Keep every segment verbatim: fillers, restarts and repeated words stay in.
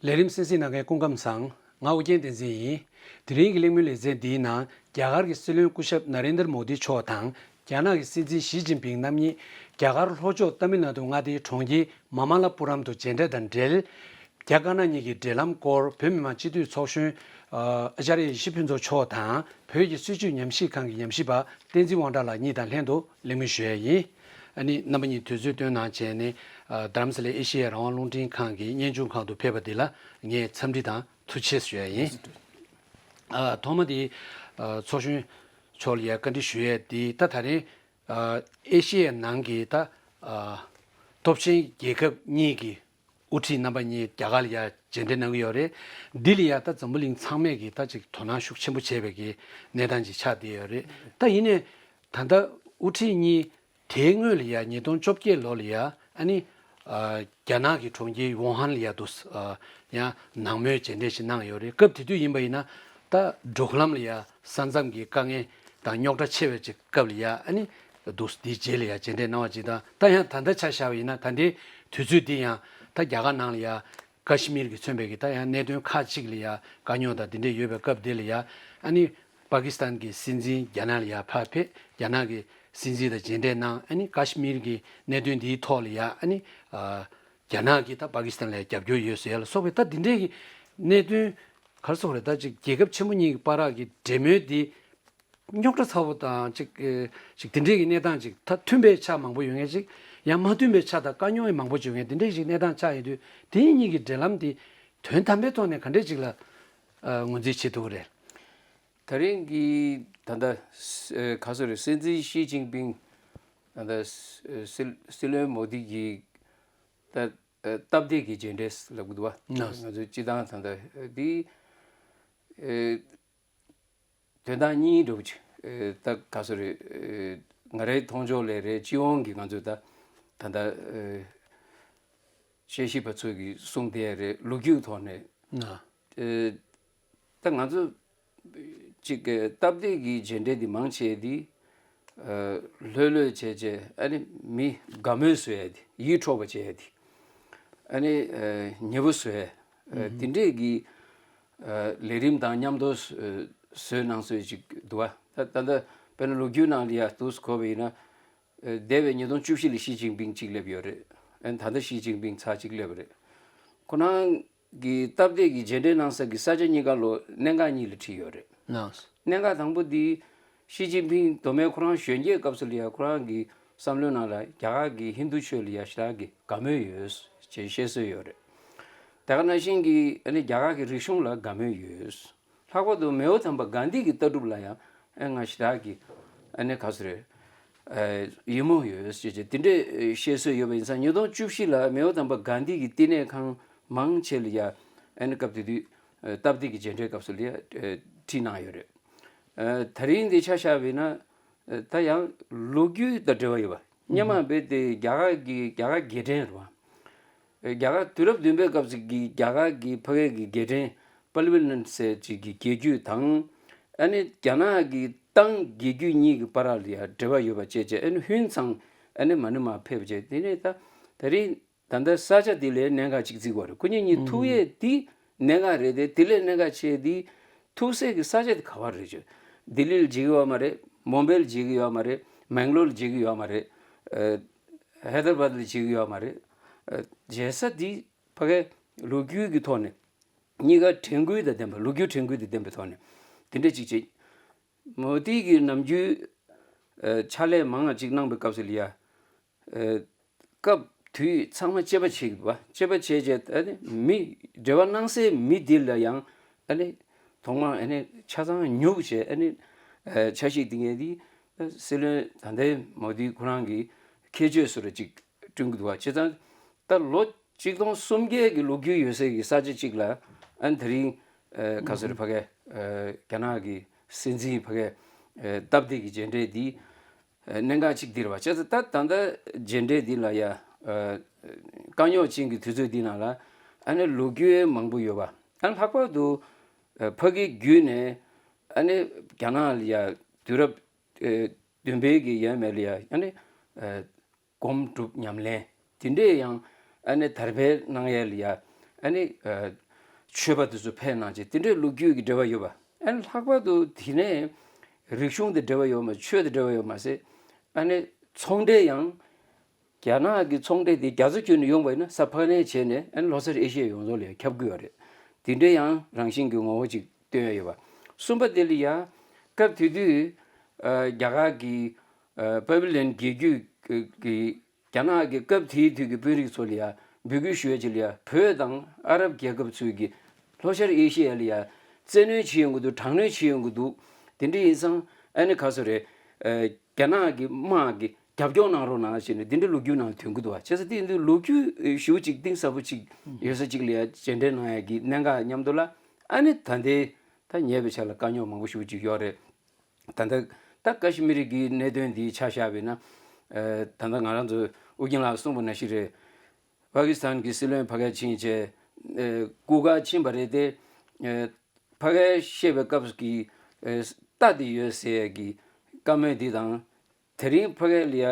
ལས་རིམ་གསན་གཟིགས་གནང་མཁན་སྐུ་ཁམས་བཟང་། ང་ཨོ་རྒྱན་བསྟན་འཛིན་ཡིན། དེ་རིང་གི་གླེང་མོལ་ལེ་ཚན་འདིའི་ནང་རྒྱ་གར་གྱི་སྲིད་བློན་སྐུ་ཞབས་ན་རེན་དར་མོ་དི་མཆོག་དང་རྒྱ་ནག་གི་སྲིད་འཛིན་ཞི་ཅིན་ཕིང་རྣམ་གཉིས་རྒྱ་གར་ལྷོ་ཕྱོགས་ཏ་མིལ་ནཱ་ཌུ་མངའ་སྡེའི་གྲོང་ཁྱེར་མ་མ་ལ་པུ་རམ་དུ་མཇལ་འཕྲད་དང་འབྲེལ། རྒྱ་དཀར་ནག་གཉིས་ཀྱི་འབྲེལ་ལམ་སྐོར་བོད་མི་མང་སྤྱི་འཐུས་ཚོགས་གཞོན་ཨ་ཨ་ཅཱརྱ་ཡེ་ཤེས་ཕུན་ཚོགས་མཆོག་དང་བོད་ཀྱི་སྲིད་བྱུས་ཉམས་ཞིབ་ཁང་གི་ཉམས་ཞིབ་པ་བསྟན་འཛིན་དབང་གྲགས་ལགས་གཉིས་དང་ལྷན་དུ་གླེང་མོལ་ཞུ་ཡས་ཡིན། ཨ་ནི་རྣམ་པ་གཉིས་དུས་ཚོད་བཏོན་གནང་བྱས་ནས་ཨ་རྡ་རམ་ས་ལའི་ཨེ་ཤེ་ཡ་རང་དབང་རླུང་འཕྲིན་ཁང་གི་སྙན་ཆུང་ཁང་དུ་ཕེབས་པ་འདི་ལ་ངས་འཚམས་འདྲི་དང་ཐུགས་རྗེ་ཆེ་ཞུ་ཡས་ཡིན། ཨ་ཐོག་མ་དེ་ཨ་ཚོགས་གཞོན་མཆོག་ལ་ཡ་བཀའ་འདྲི་ཞུ་ཡས་དེ་ད་ད་རེས་ཨ་ཨེ་ཤེ་ཡའི་ནང་གི་ད་ཨ་སྟོབས་ཆེན་རྒྱལ་ཁབ་གཉིས་ཀྱི་དབུ་ཁྲིད་རྣམ་པ་གཉིས་རྒྱ་གར་ལ་ཡ་མཇལ་འཕྲད་གནང་གི་ཡོད་རེད། འདི་ལ་ཡ་ད་འཛམ་བུ་གླིང་ཚང་མས་ཀྱི་ད་ཅིག་དོ་སྣང་ཤུགས་ཆེན་པོ་བྱས་པའི་གི་གནས་སྟངས་ཅིག་ཆགས་བསྡད་ཡོད་རེད། ད་ཡིན་ནའི་ད་ལྟ་དབུ་ཁྲིད་གཉིས་དེའི་སྔོན་ལ་ཡ་ཉིས་སྟོང་བཅོ་བརྒྱད་ལོ་ལ་ཡ་ཨ་ནི་ཨ་རྒྱ་ནག་གི་གྲོང་ཁྱེར་ཝུ་ཧན་ལ་ཡ་འདུག་ཨ་ཡང་ནང་མོལ་མཇལ་འཕྲད་ཞིག་གནང་ཡོད་རེད། སྐབས་དེ་དུས་ཡིན་པ་ཡིན་ན་ད་འབྲོག་ལམ་ལ་ཡ་ས་མཚམས་ཀྱི་དཀའ་ངལ་དང་རྙོག་དྲ་ཆེ་བའི་ཅིག་སྐབས་ལ་ཡ་ཨ་ནི་འདུག་འདིའི་རྗེས་ལ་ཡ་མཇལ་འཕྲད་གནང་བ་ཅིག་དང་། ད་ཡང་ད་ལྟ་ཆ་བཞག་པ་ཡིན་ན་ད་ལྟའི་དུས་ཚོད་འདི་ཡང་ད་རྒྱ་གར་ནང་ལ་ཡ་ཀ་ཤི་མིར་གྱི་མཚོན་པའི་གི་ད་ཡང་གནད་དོན་ཁག་ཅིག་ལ་ཡ་དཀའ་རྙོག་དང་འདི་འདྲས་ཡོད་པའི་སྐབས་འདི་ལ་ཡ་ཨ་ནི་པ་ཀི་སི་ཐན་གྱི་སྲིད་འཛིན་རྒྱ་ནག་ལ་ཡ་ཕར་ཕེབས། རྒྱ་ནག་གི་སྲིད་འཛིན་དང་མཇལ་འཕྲད་གནང་། ཨ་ནི་ཀ་ཤི་མིར་གྱི་གནད་དོན་འདིའི་ཐོག་ལ་ཡ་ཨ་ནི་ཨ་རྒྱ་ནག་གིས་ད་པ་ཀི་སི་ཐན་ལ་ཡ་རྒྱབ་སྐྱོར་ཡོད་ཟེར་ཡ་ལ་སོགས་པའི་ད་འདི་འདྲས་ཀྱི་གནད་དོན་ག་རེ་ཟེར་དགོས་རེད། ད་ཅིག་རྒྱལ་ཁབ་ཆེན་པོ་གཉིས་ཀྱི་བར་གྱི་འབྲེལ་མོལ་འདི་རྙོག་དྲ་ཚ་པོ་དང་ཅིག་ཨེ་ཅིག་དེ་འདྲས་ཀྱི་གནས་སྟངས་ཅིག་ད་མཐུན་པའི་ཆ་མང་པོ་ཡོད་མཁན་ཅིག་ཡང་མ་མཐུན་པའི་ཆ་དང་དཀའ་རྙོག་མང་པོ་ཅིག་ཡོད་མཁན་དེ་འདྲས་ཞིག་གནས་སྟངས་ཆགས་ཡོད་དུས་དེ་གཉིས་ཀྱི་འབྲེལ་ལམ་དེ་དོན་དམ་པའི་ཐོག་ནས་ག་འདྲས་ཅིག་ལ་ཨ་ངོས་འཛིན་བྱེད་ཐུབ་ཀྱི་རེད། ད་རིང་གི་ད་ལྟ་ཨེ་ག་ཚོད་རེད། སྲིད་འཛིན་ཞི་ཅིན་ཕིང་ད་ལྟ་སྲིད་སྲིད་བློན་མོ་དི་གི་ད་ཨེ་སྟབས་བདེ་གི་མཇལ་འཕྲད་ལབ་དགོས་འདུག་བ། ང་ཚོ་སྤྱི་བཏང་ད་ལྟ་འདི་ཨེ་དོན་དག་གཉིས་འདྲ་བོ་ཅིག་ཨེ་ད་ག་ཚོད་རེད། ཨེ་ང་རའི་མཐོང་ཕྱོགས་ལས་རེད། སྤྱི་ཡོངས་ཀྱི་ང་ཚོས་ད་ད་ལྟ་ཨེ་དཔྱད་ཞིབ་པ་ཚོས་ཀྱིས་གསུངས་བསྡད་རེད། ལོ་རྒྱུས་ཐོག་ནས་ཨེ་ད་ང་ཚོ་ཅིག་སྟབས་བདེ་གི་མཇལ་འཕྲད་འདི་མང་ཆེ་འདི་ཨ་ལྷོད་ལྷོད་བྱས་བྱས་ཨ་ནི་མི་དགའ་མོས་བཟོ་ཡ་འདི། ཡིད་འཕྲོག་པ་བྱེད་ཡ་འདི། ཨ་ནི་ཨ་ཉེ་པོ་བཟོ་ཡ་ཨ་འདི་འདྲས་ཀྱི་ཨ་ལས་རིམ་དང་མཉམ་དུ་བཟོ་བཟོས་གནང་སྲོལ་ཅིག་འདུག་བ། ད་ད་ལྟ་དཔེར་ན་ལོ་རྒྱུས་ནང་ལ་ཡ་འདུག་གོ་བ་ཡིན་ན། ཨ་འདས་པའི་ཉིས་སྟོང་བཅུ་བཞི་ལ་ཞི་ཅིན་ཕིང་གཅིག་སླེབས་ཡོད་རེད། ཨ་ནི་ད་ལྟ་ཞི་ཅིན་ཕིང་ཚར་གཅིག་སླེབས་རེད། ཁོ་རང་གི་སྟབས་བདེ་གི་མཇལ་འཕྲད་གནང་ས་གི་ས་ཆ་གཉིས་ཀ་ལོ་གནད་འགག་གཉིས་ལ་ཁྲིད་ཡོད་རེད། ལགས། གནད་འགག་དང་པོ་འདི་ཞི་ཅིན་ཕིང་མདོ་སྨད་ཁོ་རང་གཞོན་སྐྱེས་སྐབས་སུ་ལ་ཡ་ཁོ་རང་གི་བསམ་བློའི་ནང་ལ་རྒྱ་གར་གི་ཧིན་རྡུ་ཆོས་ལ་ཡ་ཞེ་དྲག་གི་དགའ་མོས་ཡོད་ཅེས་བཤད་སྲོལ་ཡོད་རེད། དེ་ག་ནང་བཞིན་གྱི་ཨ་ནི་རྒྱ་གར་གི་རིག་གཞུང་ལ་དགའ་མོས་ཡོད། ལྷག་པར་དུ་མེའོ་དམ་པ་གྷན་དྷི་གི་ལྟ་གྲུབ་ལ་ཡང་ཨ་ང་ཞེ་དྲག་གི་ཨ་ནི་ག་ཚོད་རེད། ཨ་ཡིད་སྨོན་ཡོད་ཅེས་བྱས་དེ་འདྲའི་བཤད་སྲོལ་ཡོད་པ་ཡིན་ཙང་། ཉིས་སྟོང་བཅུ་བཞི་ལ་མེའོ་དམ་པ་གྷན་དྷི་གི་བསྟི་གནས་ཁང་མང་ཆེ་ལ་ཡ་ཨ་ནི་སྐབས་དེ་དུས་ཨ་སྟབས་བདེ་གི་མཇལ་འཕྲད་སྐབས་སུ་ལ་ཡ་ཨ་ཁྲིད་གནང་ཡོད་རེད། ཨ་ད་རིང་འདི་ཆ་བཞག་པ་ཡིན་ན་ཨ་ད་ཡང་ལོ་རྒྱུས་དང་འབྲེལ་བ་ཡོད་པ། སྔོན་མ་རྦད་དེ་རྒྱ་གར་གྱི་རྒྱ་གར་རྒྱལ་ཕྲན་རེད་བ། ཨ་རྒྱ་གར་དུས་རབས་བདུན་པའི་སྐབས་སུ་གི་རྒྱ་གར་གྱི་ཕ་གི་གི་རྒྱལ་ཕྲན་པལ་ཝི་ལན་ཟེར་ཅིག་གི་རྒྱལ་རྒྱུད་དང་། ཨ་ནི་རྒྱ་ནག་གི་ཏང་རྒྱལ་རྒྱུད་གཉིས་ཀྱི་བར་ལ་ཡ་འབྲེལ་བ་ཡོད་པ་བཅས་བྱས། ཨ་ནི་ཧུན་ཚང་ཨ་ནི་མ་ནི་མ་ཕེབས་བྱས། དེ་ནས་ད་ད་རིང་ད་ལྟ་ས་ཆ་དེ་ལས་གནད་འགག་ཅིག་བརྩི་དགོས་རེད། ཁོ་གཉིས་གཉིས་ཐུག་ཡས་དེ་གནད་འགག་རེད་དེ། དེ་ལས་གནད་འགག་ཆེ་དེ་ཐུག་སའི་གི་ས་ཆ་དེ་ག་བ་རེད་ཅེ། ལྡི་ལི་ལ་བྱེད་ཀྱི་ཡོད་མ་རེད། མུམ་བྷེ་ལ་བྱེད་ཀྱི་ཡོད་མ་རེད། མེང་ལོར་ལ་བྱེད་ཀྱི་ཡོད་མ་རེད། ཨ་ཧེ་དར་བཱད་ལ་བྱེད་ཀྱི་ཡོད་མ་རེད། ཨ་བྱེད་ས་དེ་ཕ་གའི་ལོ་རྒྱུས་ཀྱི་ཐོག་ནས་གཉིས་ཀ་དྲན་སྐུལ་དང་ལྡན་པ། ལོ་རྒྱུས་དྲན་སྐུལ་དང་ལྡན་པའི་ཐོག་ནས་དེ་འདྲ་ཅིག་བྱེད། མོ་དི་གིས་ནམ་རྒྱུན་ཨ་ཕྱག་ལས་མང་ང་ཅིག་གནང་པའི་སྐབས་སུ་ལ་ཡ། ཨ་སྐབས་དུས་ཚང་མ་དཔྱད་པ་བྱེད་དགོས་པ། དཔྱད་པ་བྱས་རྗེས་ཨ་ནི་མི་འབྲེལ་བ་གནང་སའི་མི་འདི་ལ་ཡང་ཨ་ནི་ཐོག་མར་ཨ་ནི་ཆ་ཚང་ཉུག་བྱས། ཨ་ནི་ཨ་ཆ་ཤས་འདི་ངས་འདི་སྲིད་བློན་ད་ལྟའི་མོ་དི་ཁོ་རང་གི་ཁྱད་ཆོས་སུ་ར་ཅིག་བསྐྲུན་གྱི་འདུག་བ། བྱས་ཙང་ད་ལོ་ཆིག་སྟོང་སུམ་བརྒྱ་གི་ལོ་རྒྱུས་ཡོད་སའི་གི་ས་ཆ་གཅིག་ལ་ཨ་ནི་དེ་རིང་ཨ་ག་ཚོད་རེད། ཕ་གའི་ཨ་རྒྱ་ནག་གི་སྲིད་འཛིན་ཕ་གའི་ཨ་སྟབས་བདེ་གི་མཇལ་འཕྲད་འདི་ཨ་གནད་འགག་ཅིག་འདི་རེད་བ། བྱས་ཙང་ད་ད་ལྟ་མཇལ་འཕྲད་འདི་ལ་ཡ་ཨ་དཀའ་རྙོག་ཅན་གྱི་དུས་ཚོད་འདི་ནང་ལ་ཨ་ནི་ལོ་རྒྱུས་མང་པོ་ཡོད་པ། ཨ་ནི་ལྷག་པར་དུ་ཨ་ཕ་གི་བརྒྱུད་ནས་ཨ་ནི་རྒྱ་ནག་ལ་ཡ་དུས་རབས་ཨ་བདུན་པའི་གི་ཡས་མས་ལ་ཡ་ཨ་ནི་ཨ་སྒོམ་སྒྲུབ་ཉམས་ལེན་དེ་འདྲས་ཡང་ཨ་ནི་དར་སྤེལ་གནང་ཡས་ལ་ཡ་ཨ་ནི་ཨ་ ཆོས་པ་དེ་ཚོ་ཕེབས་གནང་བྱས་དེ་འདྲའི་ལོ་རྒྱུས་ཀྱི་འབྲེལ་བ་ཡོད་པ། ཨ་ནི་ལྷག་པར་དུ་དེ་ནས་རིག་གཞུང་དང་འབྲེལ་བ་ཡོད་མ་ཆོས་དང་འབྲེལ་བ་ཡོད་མ་ཟད། ཨ་ནི་ཚོང་འབྲེལ་ཡང་རྒྱ་ནག་གི་ཚོང་འབྲེལ་དེ་རྒྱ་མཚོ་བརྒྱུད་ནས་ཡོང་བ་ཡིན་ན་ས་ཕག་ལེན་བྱས་ནས་ཨ་ནི་ལྷོ་ཤར་ཨེ་ཤི་ཡའི་ཡོངས་རྫོགས་ལ་ཡང་ཁྱབ་ཀྱི་ཡོད་རེད། དེ་འདྲའི་ཡང་རང་བཞིན་གྱི་ངོ་བོ་ཅིག་སྟོན་ཡ་ཡོད་པ། གསུམ་པ་དེ་ལ་ཡ་སྐབས་དེ་དུས་ཨ་རྒྱ་གར་གྱི་ཨ་པ་བི་ལིན་རྒྱལ་རྒྱུད་ཀྱི་རྒྱ་ནག་གི་སྐབས་དེའི་དུས་ཀྱི་དཔོན་རིགས་ཚོ་ལ་ཡ་འབོད་སྐུལ་ཞུ་ཡ་ཅིག་ལ་ཡ་བོད་དང་ཨ་རབ་རྒྱལ་ཁབ་ཚོས་ཀྱི་ལྷོ་ཤར་ཨེ་ཤི་ཡ་ལ་ཡ་བཙན་གནོན་བྱེད་ཡོང་གི་འདུག་དྲག་གནོན་བྱེད་ཡོང་གི་འདུག་དེ་འདྲ་ཡིན་ཙང་ཨ་ནི་ག་སོ་རེད། ཨ་རྒྱ་ནག་གི་དམག་གི་རྒྱབ་སྐྱོར་གནང་རོགས་གནང་ཞེས་ནས་འདི་འདྲ་ལོ་རྒྱུས་ནང་ཐོན་གྱི་འདུག་བ། བྱས་ཙང་དེ་ཡིན་དུས་ལོ་རྒྱུས་ཞེ་པོ་ཅིག་གཏིང་ཟབ་པོ་ཅིག་ཡོད་ས་ཅིག་ལ་ཡ་རྗེས་དྲན་གནང་ཡ་གི་གནད་འགག་མཉམ་དུ་ལ་ཨ་ནི་ད་ལྟའི་ད་ཉེ་བའི་ཆར་ལ་དཀའ་རྙོག་མང་པོ་ཞེ་པོ་ཅིག་ཡོད་རེད། ད་ལྟ་ད་ཀ་ཤི་མིར་གྱི་གནད་དོན་འདི་ཆ་བཞག་པ་ཡིན་ན། ཨ་ད་ལྟ་ང་རང་ཚོ་ཨུ་རྒྱན་ལགས་གསུངས་པ་ནང་བཞིན་རེད། པ་ཀི་སི་ཐན་གྱི་སྲིད་བློན་ཕ་གིར་ཕྱིན་བྱས། ཨ་སྐུ་ཁག་ཕྱིན་པ་རེད་དེ། ཨ་ཕ་གིར་བཤད་པའི་སྐབས་ཀྱི་ཨ་རྟ་དེ་ཡོད་ཟེར་ཡ་གི་བཀའ་མོལ་འདི་དང་། དེ་རིང་ཕ་གི་ལ་ཡ་ཨ་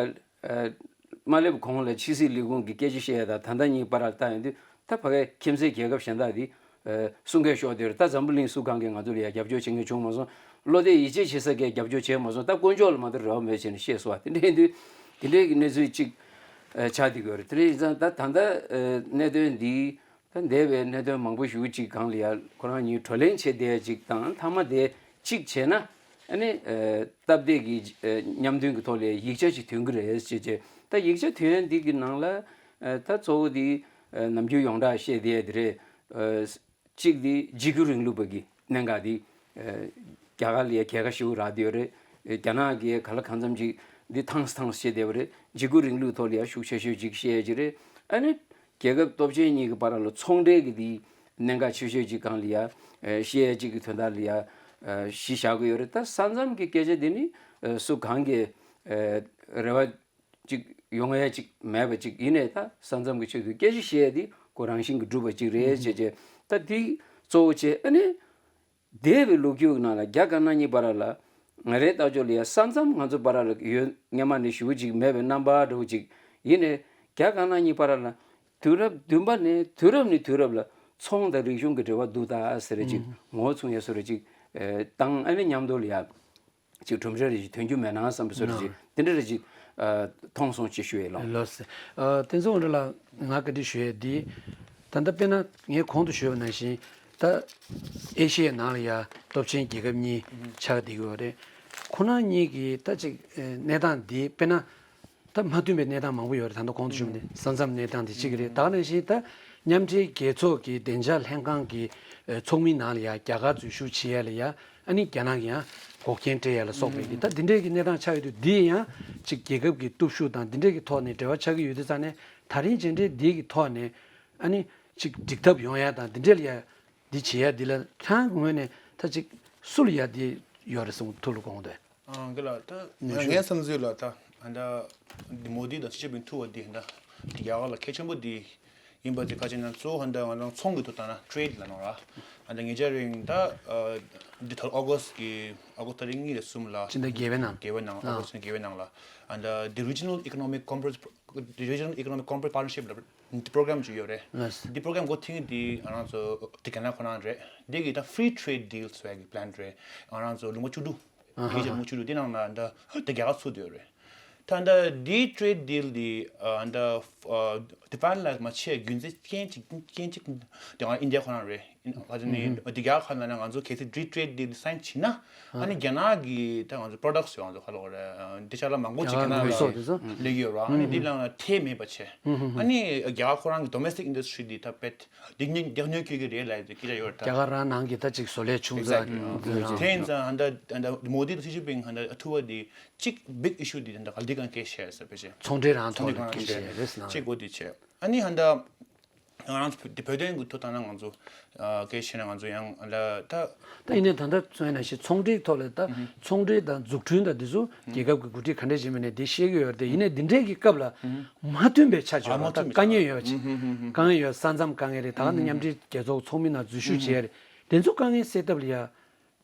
མ་སླེབས་གོང་ལ་ཕྱི་སྲིད་ལས་ཁུངས་ཀྱི་སྐད་ཆ་བཤད་ཡ་དང་ད་ལྟ་གཉིས་བར་ལ་ལྟ་ཡོང་དུས་ད་ཕ་གི་ཁྱིམ་མཚེས་རྒྱལ་ཁབ་གཞན་དག་འདི་ཨ་སྲུང་སྐད་ཤོར་དེར་ད་འཛམ་བུ་གླིང་སུ་གང་གིས་ང་ཚོ་ལ་ཡ་རྒྱབ་སྐྱོར་བྱེད་མཁན་བྱུང་མ་སོང་། བློ་གཏད་ཡིད་ཆེས་བྱེད་ས་གིས་རྒྱབ་སྐྱོར་བྱས་མ་སོང་། ད་དཀོན་མཆོག་ལ་མ་གཏོགས་རེ་བ་མེད་བྱས་ནས་བཤད་སོང་བ། དེ་འདྲ་ཡིན་དུས་དེ་འདྲའི་གི་གནས་ཚུལ་ཅིག་ཨ་ཆགས་བསྡད་ཀྱི་ཡོད་རེད། དེ་འདྲ་ཡིན་ཙང་ད་ད་ལྟ་ཨ་གནད་དོན་འདི་ད་འདས་པའི་གནད་དོན་མང་པོ་ཞེ་པོ་ཅིག་སྒང་ལ་ཡ་ཁོ་རང་གཉིས་བགྲོ་གླེང་བྱས་བསྡད་ཡ་ཅིག་དང་མཐའ་མ་དེ་གཅིག་བྱས་ན་ཨ་ནི་ཨ་སྟབས་བདེ་གི་ཨ་མཉམ་མཐུན་གྱི་ཐོག་ལ་ཡིག་ཆ་ཞིག་ཐོན་གྱི་རེད་ཅེས་བྱས། ད་ཡིག་ཆ་ཐོན་ཡ་འདི་གི་ནང་ལ་ཨ་ད་གཙོ་བོ་འདི་ཨ་ནམ་རྒྱུན་ཡོངས་གྲགས་བཤད་བསྡད་ཡ་དེ་རེད། ཨ་གཅིག་འདི་འཇིགས་སྐུལ་རིང་ལུགས་པ་གི་གནད་འགག་འདི་ཨ་རྒྱ་གར་ལ་ཡ་གལ་ཁ་ཞེ་པོ་རག་བསྡད་ཡོད་རེད། ཨ་རྒྱ་ནག་གིས་ག་ལ་གང་འཚམ་ཅིག་འདི་ཐངས་ཐངས་བཤད་བསྡད་པ་རེད། འཇིགས་སྐུལ་རིང་ལུགས་ཐོག་ལ་ཡ་ཤུགས་ཆེ་ཤོས་ཅིག་བཤད་ཡ་ཅིག་རེད། ཨ་ནི། རྒྱལ་ཁབ་སྟོབས་ཆེན་གཉིས་ཀྱི་བར་ལ་ཚོང་འབྲེལ་གྱི་དེའི་གནད་འགག་ཆེ་ཤོས་ཀྱི་སྒང་ལ་ཡ་ཨ་བཤད་ཡ་གཅིག་གི་དོན་དག་ལ་ཡ་ཨ་གཞི་བཞག་གི་ཡོད་རེད། ད་ས་མཚམས་ཀྱི་སྐད་ཆ་འདི་ནི་ཨ་སུ་གང་གི་ཨ་རེ་བ་ཅིག་ཡོང་ཡ་ཅིག་མེད་པ་ཅིག་ཡིན་ནའི་ད་ས་མཚམས་ཀྱི་ཆེད་དུ་སྐད་ཆ་བཤད་ཡ་འདི་ཁོ་རང་བཞིན་གྱིས་གྲུབ་པ་ཅིག་རེད་ཅེས་བྱས། ད་འདི་གཙོ་བོ་བྱས་ཨ་ནི། འདས་པའི་ལོ་རྒྱུས་ཀྱི་ནང་ལ་རྒྱ་དཀར་ནག་གཉིས་བར་ལ་ང་རའི་ལྟ་ཕྱོགས་ལ་ཡ་ས་མཚམས་ང་ཚོ་བར་ལ་ཡོད་སྔོན་མ་ནས་ཞེ་པོ་ཅིག་མེད་པའི་རྣམ་པ་འདྲ་བོ་ཅིག་ཡིན་ནའི་རྒྱ་དཀར་ནག་གཉིས་བར་ལ་དུས་རབས་བདུན་པ་ནས་དུས་རབས་ནས་དུས་རབས་ལ་ཚོང་དང་རིག་གཞུང་གི་འབྲེལ་བ་འདུག་ད་ཟེར་རེ་ཅིག་ངོ་བོ་མཚུངས་ཡ་བཟོ་རེ་ཅིག་ཨེ་བཏང་ཨ་ནི་མཉམ་དུ་ལ་ཡ་ཅིག་གྲུབ་འབྲས་རེ་ཅིག་ཐོན་རྒྱུ་མེད་ན་བསམ་པའི་བཟོ་རེ་ཅིག་དེ་འདྲ་རེ་ཅིག་ཨ་མཐོང་སོང་ཅེས་ཞུ་ཡས་ལགས། ལགས་སོ། ཨ་བསྟན་འཛིན་དབང་གྲགས་ལགས། ང་བཀའ་འདྲི་ཞུ་ཡས་འདི། ད་ལྟ་དཔེར་ན་ངས་གོང་དུ་ཞུས་པ་ནང་བཞིན་ད་ཨེ་ཤི་ཡའི་ནང་ལ་ཡ་སྟོབས་ཆེན་རྒྱལ་ཁབ་གཉིས་ཆགས་བསྡད་ཀྱི་ཡོད་རེད། ཁོ་རང་གཉིས་ཀྱི་ད་ཅིག་ཨེ་གནས་སྟངས་འདི་དཔེར་ན་ད་མ་མཐུན་པའི་གནས་སྟངས་མང་པོ་ཡོད་རེད། ད་ལྟ་གོང་དུ་ཞུས་པ་ནི་ས་མཚམས་གནས་སྟངས་འདི་གཅིག་རེད། ད་ག་ནང་བཞིན་ད་མཉམ་འབྲེལ་རྒྱལ་ཚོགས་ཀྱི་བདེ་འཇགས་ལྷན་ཁང་གི་ཨེ་ཚོགས་མིའི་ནང་ལ་ཡ་རྒྱ་གར་ཚོས་ཞུགས་བྱེད་ཡ་ལ་ཡ། ཨ་ནི་རྒྱ་ནག་གིས་ཡང་འགོག་རྐྱེན་སྤྲད་ཡ་ལ་སོགས་པའི་གི་ད་འདི་འདྲའི་གི་གནས་སྟངས་ཆགས་ཡོད་དུས་འདི་ཡང་ཅིག་རྒྱལ་ཁབ་ཀྱི་སྟོབས་ཤུགས་དང་འདི་འདྲའི་གི་ཐོག་ནས་འབྲེལ་བ་ཆགས་ཀྱི་ཡོད་དུས་ཙང་ནས་ད་རིང་མཇལ་འཕྲད་འདི་གི་ཐོག་ནས་ཨ་ནི་ཅིག་འགྲིག་ཐབས་ཡོང་ཡ་དང་འདི་འདྲ་ལ་ཡ་འདི་བྱེད་ཡ་འདི་ལ་ཁྱེད་རང་གི་ངོས་ནས་ད་ཅིག་སུ་ལ་ཡ་འདི་ཡོད་རེད་གསུངས་ཐུགས་ལ་དགོངས་དོན། ཨང་ཀི་ལགས། ད་ནུས་ཤུགས། ངའི་བསམ་ཚུལ་ལ་ད་ཨ་ད་མོ་དི་དང་ཞི་ཅིན་ཕིང་ཐུག་པ་འདི་ད་རྒྱ་གར་ལ་གལ་ཆེན་པོ་འདི་ཡིན་པ་དེ་ག་ཅི་ན་གཙོ་བོ་ཧ་ད་ང་རང་ཚོང་གི་ཐོག་ད་ན་ཊེ་རེ་ཌི་ལ་ནོ་ར། ཨ་ད་ཉེ་ཆར་རིང་ད་འདི་ད་ཨོ་གོ་སི་གི་ཨོ་གོ་སི་ད་རིང་གཉིས་རེ་གསུམ་ལ་ཕྱི་ཟླ་བརྒྱད་པའི་ནང་། བརྒྱད་པའི་ནང་ཨོ་གོ་སི་བརྒྱད་པའི་ནང་ལ་ཨ་ད་the regional economic conference regional economic conference partnership ལ་འདི་པོ་རོ་གྷ་རམ་ཅིག་ཡོད་རེད། ལགས་སོ། འདི་པོ་རོ་གྷ་རམ་འགོ་ཐིང་འདི་ང་རང་ཚོ་དེ་ག་ན་ཁོ་རང་རེད། འདི་གི་ད་free trade deal ཟེར་གི་པི་ལན་རེད། ང་རང་ཚོ་ལུང་པ་བཅུ་དྲུག་ཨ་ཧ། ཨེ་ཤ་ལུང་པ་བཅུ་དྲུག་འདི་ནང་ན་ད་ད་རྒྱ་གར་ཚུད་ཡོད་རེད། ད་ད་འདི་trade deal འདི་ཨ་ད་ཨ་ད་ཕའི་ནལ་ལའིཛ་མ་བྱས་རྒྱུ་མཚན་རྐྱེན་གཅིག་རྐྱེན་གཅིག་དེ་ང་ཨིན་ཌི་ཡ་ཁོ་རང་རེད། ཨ་ནི་ཨ་ཧ། འདི་རྒྱ་གར་ཁ་ན་ང་ཚོ་གལ་སྲིད་འདི་trade deal འདི་སའིན་བྱས་ན་ཨ་ནི་རྒྱ་ནག་གི་ད་ང་ཚོ་པོ་རོ་ཌག་སི་ང་ཚོ་ཁ་ལོ་རེད། འདི་ཆ་ལ་མང་པོ་ཅིག་རྒྱ་ནག་རྒྱ་ནག་ལ་དངོས་ཟོག་དེ་ཚོ་ལས་ཀྱི་ཡོད་རེད། ཨ་ནི་འདི་ལ་ཐེ་མེད་པ་བྱས། ཨ་ནི་རྒྱ་གར་ཁོ་རང་གི་domestic industry འདི་ད་དཔེ་འདི་ཉོ་རྒྱ་ཉོ་སྐྱོ་གི་རེད་ལབ་ཡ་དེ་སྐད་ཆ་ཡོད་རེད་ད། རྒྱ་གར་རང་ནང་གི་ད་ཅིག་བཟོ་ལས་ཆུང་ཙག་Exactly. ཨ་ཨ་དེ་ཡིན་ཙང་ཧ་ད་ཧ་ད་མོ་དི་དང་ཞི་ཅིན་ཕིང་ཧ་ད་ཐུག་པ་འདི་གཅིག་big issue འདི་ད་ག་ལ་འདི་གང་སྐད་བཤད་ཟེར་བ་ཞིག་ཚོང་འབྲེལ་རང་ཐོག་ལ་ཚོང་འབྲེལ་སྐད་བཤད་རེད་ཟེར་ན། གཅིག་གོ་འདི་བྱས། ཨ་ནི་ཧ་ད་ང་རང་ཚོ་འདི་བོད་དོན་གྱི་ཐོག་ད་ན་ང་ཚོ་ཨ་སྐད་བཤད་ན་ང་ཚོ་ཡང་ལ་ད། ད་ཡིན་ནའི་ད་ལྟ་མཚོན་ན་ཞིག་ཚོང་འབྲེལ་ཐོག་ལ་ད་ཚོང་འབྲེལ་དང་འཛུགས་སྐྲུན་དང་འདི་ཚོ་རྒྱལ་ཁབ་ཀྱི་འགོ་ཁྲིད་ག་འདྲས་བྱེད་མིན་ནས་འདི་བཤད་ཀྱི་ཡོད་རེད་དེ། ཡིན་ནའི་འདི་འདྲས་ཀྱི་སྐབས་ལ་མ་མཐུན་པའི་ཆ་བཅོས་ཨ་མ་མ་མཐུན་དཀའ་པའི་ངལ་ཆ་ཡོད་པ་ཅིག་ཨ་དཀའ་ངལ་ཡོད། ས་མཚམས་དཀའ་ངལ་རེད། ད་ག་ནི་མཉམ་འབྲེལ་རྒྱལ་ཚོགས་ཚོགས་མི་ནང་འཛུལ་ཞུགས་བྱས་རེད། དེ་ཚོ་དཀའ་ངལ་སེལ་ཐབས་ལ་ཡ་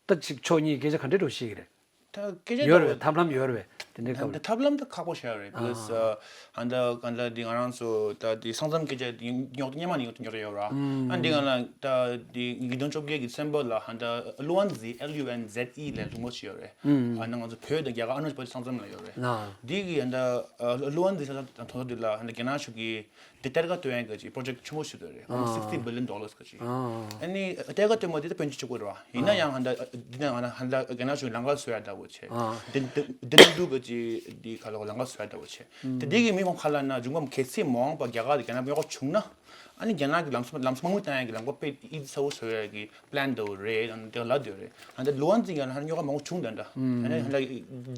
ད་ཅིག་ཕྱོགས་གཉིས་སྐད་ཆ་ག་འདྲས་འགྲོ་ཤེས་ཀྱི་རེད། ད་སྐད་ཆ་ཡོད་རེད་པས། ཐབས་ལམ་ཡོད་རེད་པས། དེ་འདྲའི་སྐབས་ལ། ད་ཐབས་ལམ་དེ་ཁག་པོ་ཞིག་རེད། ཨ། Because ཨ་ཧན་ད་ག་ད་འདི་ང་རང་ཚོ་ད་འདི་ས་མཚམས་སྐད་ཆ་འདི་རྙོག་སྙན་མ་ནས་རྙོག་རྙོག་ཡོད་ར། ཨ་འདི་ང་ལ་ད་འདི་ཉིས་སྟོང་བཅོ་བརྒྱད་ཀྱི་December ལ་ཧན་ད་ལུའན་ཛི། L U N Z E ལ་སློང་མོ་བྱས་ཡོད་རེད། ཨ་ནི་ང་ཚོ་བོད་དང་རྒྱ་གར་ཨ་ནུ་བོད་ས་མཚམས་ལ་ཡོད་རེད། ཨ་འདི་གི་ཧན་ད་ལུའན་ཛི་ས་མཚམས་དང་ཐོག་འདི་ལ་ཧན་ད་རྒྱ་ནག་གཞུང་གི་དེ་གཏེར་ཁ་བཏོན་ཡག་གི་project ཆེན་པོ་ཞིག་འདུག་རེད། ཨ་sixty billion dollars གི་ཅིག་ཨ་ནི་གཏེར་ཁ་བཏོན་པ་དེ་ད་ཕན་ཆེ་ཆེ་གོ་རེད་བ། ཡིན་ན་ཡང་ཧ་ད་འདི་ན་ང་ཧ་ད་རྒྱ་ནག་གཞུང་ལམ་ཁ་བཟོ་ཡག་འདྲ་བོ་བྱས། དེ་དེ་དེ་ན་འདུག་གི་ཅིག་འདི་ཁ་ལོ་ལམ་ཁ་བཟོ་ཡག་འདྲ་བོ་བྱས། དེ་དེ་གི་མི་མང་ཁ་ལ་ན་འབྱུང་ཁམས་གལ་སྲིད་མ་འོངས་པ་རྒྱ་གར་དང་རྒྱ་ནག་རྙོག་པ་བྱུང་ན། ཨ་ནི་རྒྱ་ནག་གི་ལམ་སང་ལམ་སང་མ་དངུལ་བཏང་ཡག་གི་ལམ་ཁ་དཔེ་ཡིད་ཚ་བོ་བཟོ་ཡག་གི་plan འདྲ་བོ་རེད། ཨ་ནི་དེ་ལ་འདོད་རེད། ཨ་ནི་ལུའན་ཙི་ཡང་ཧ་རྙོག་པ་མང་པོ་བྱུང་དེ་འདྲ། ཨ་ནི་ཧ་ལ་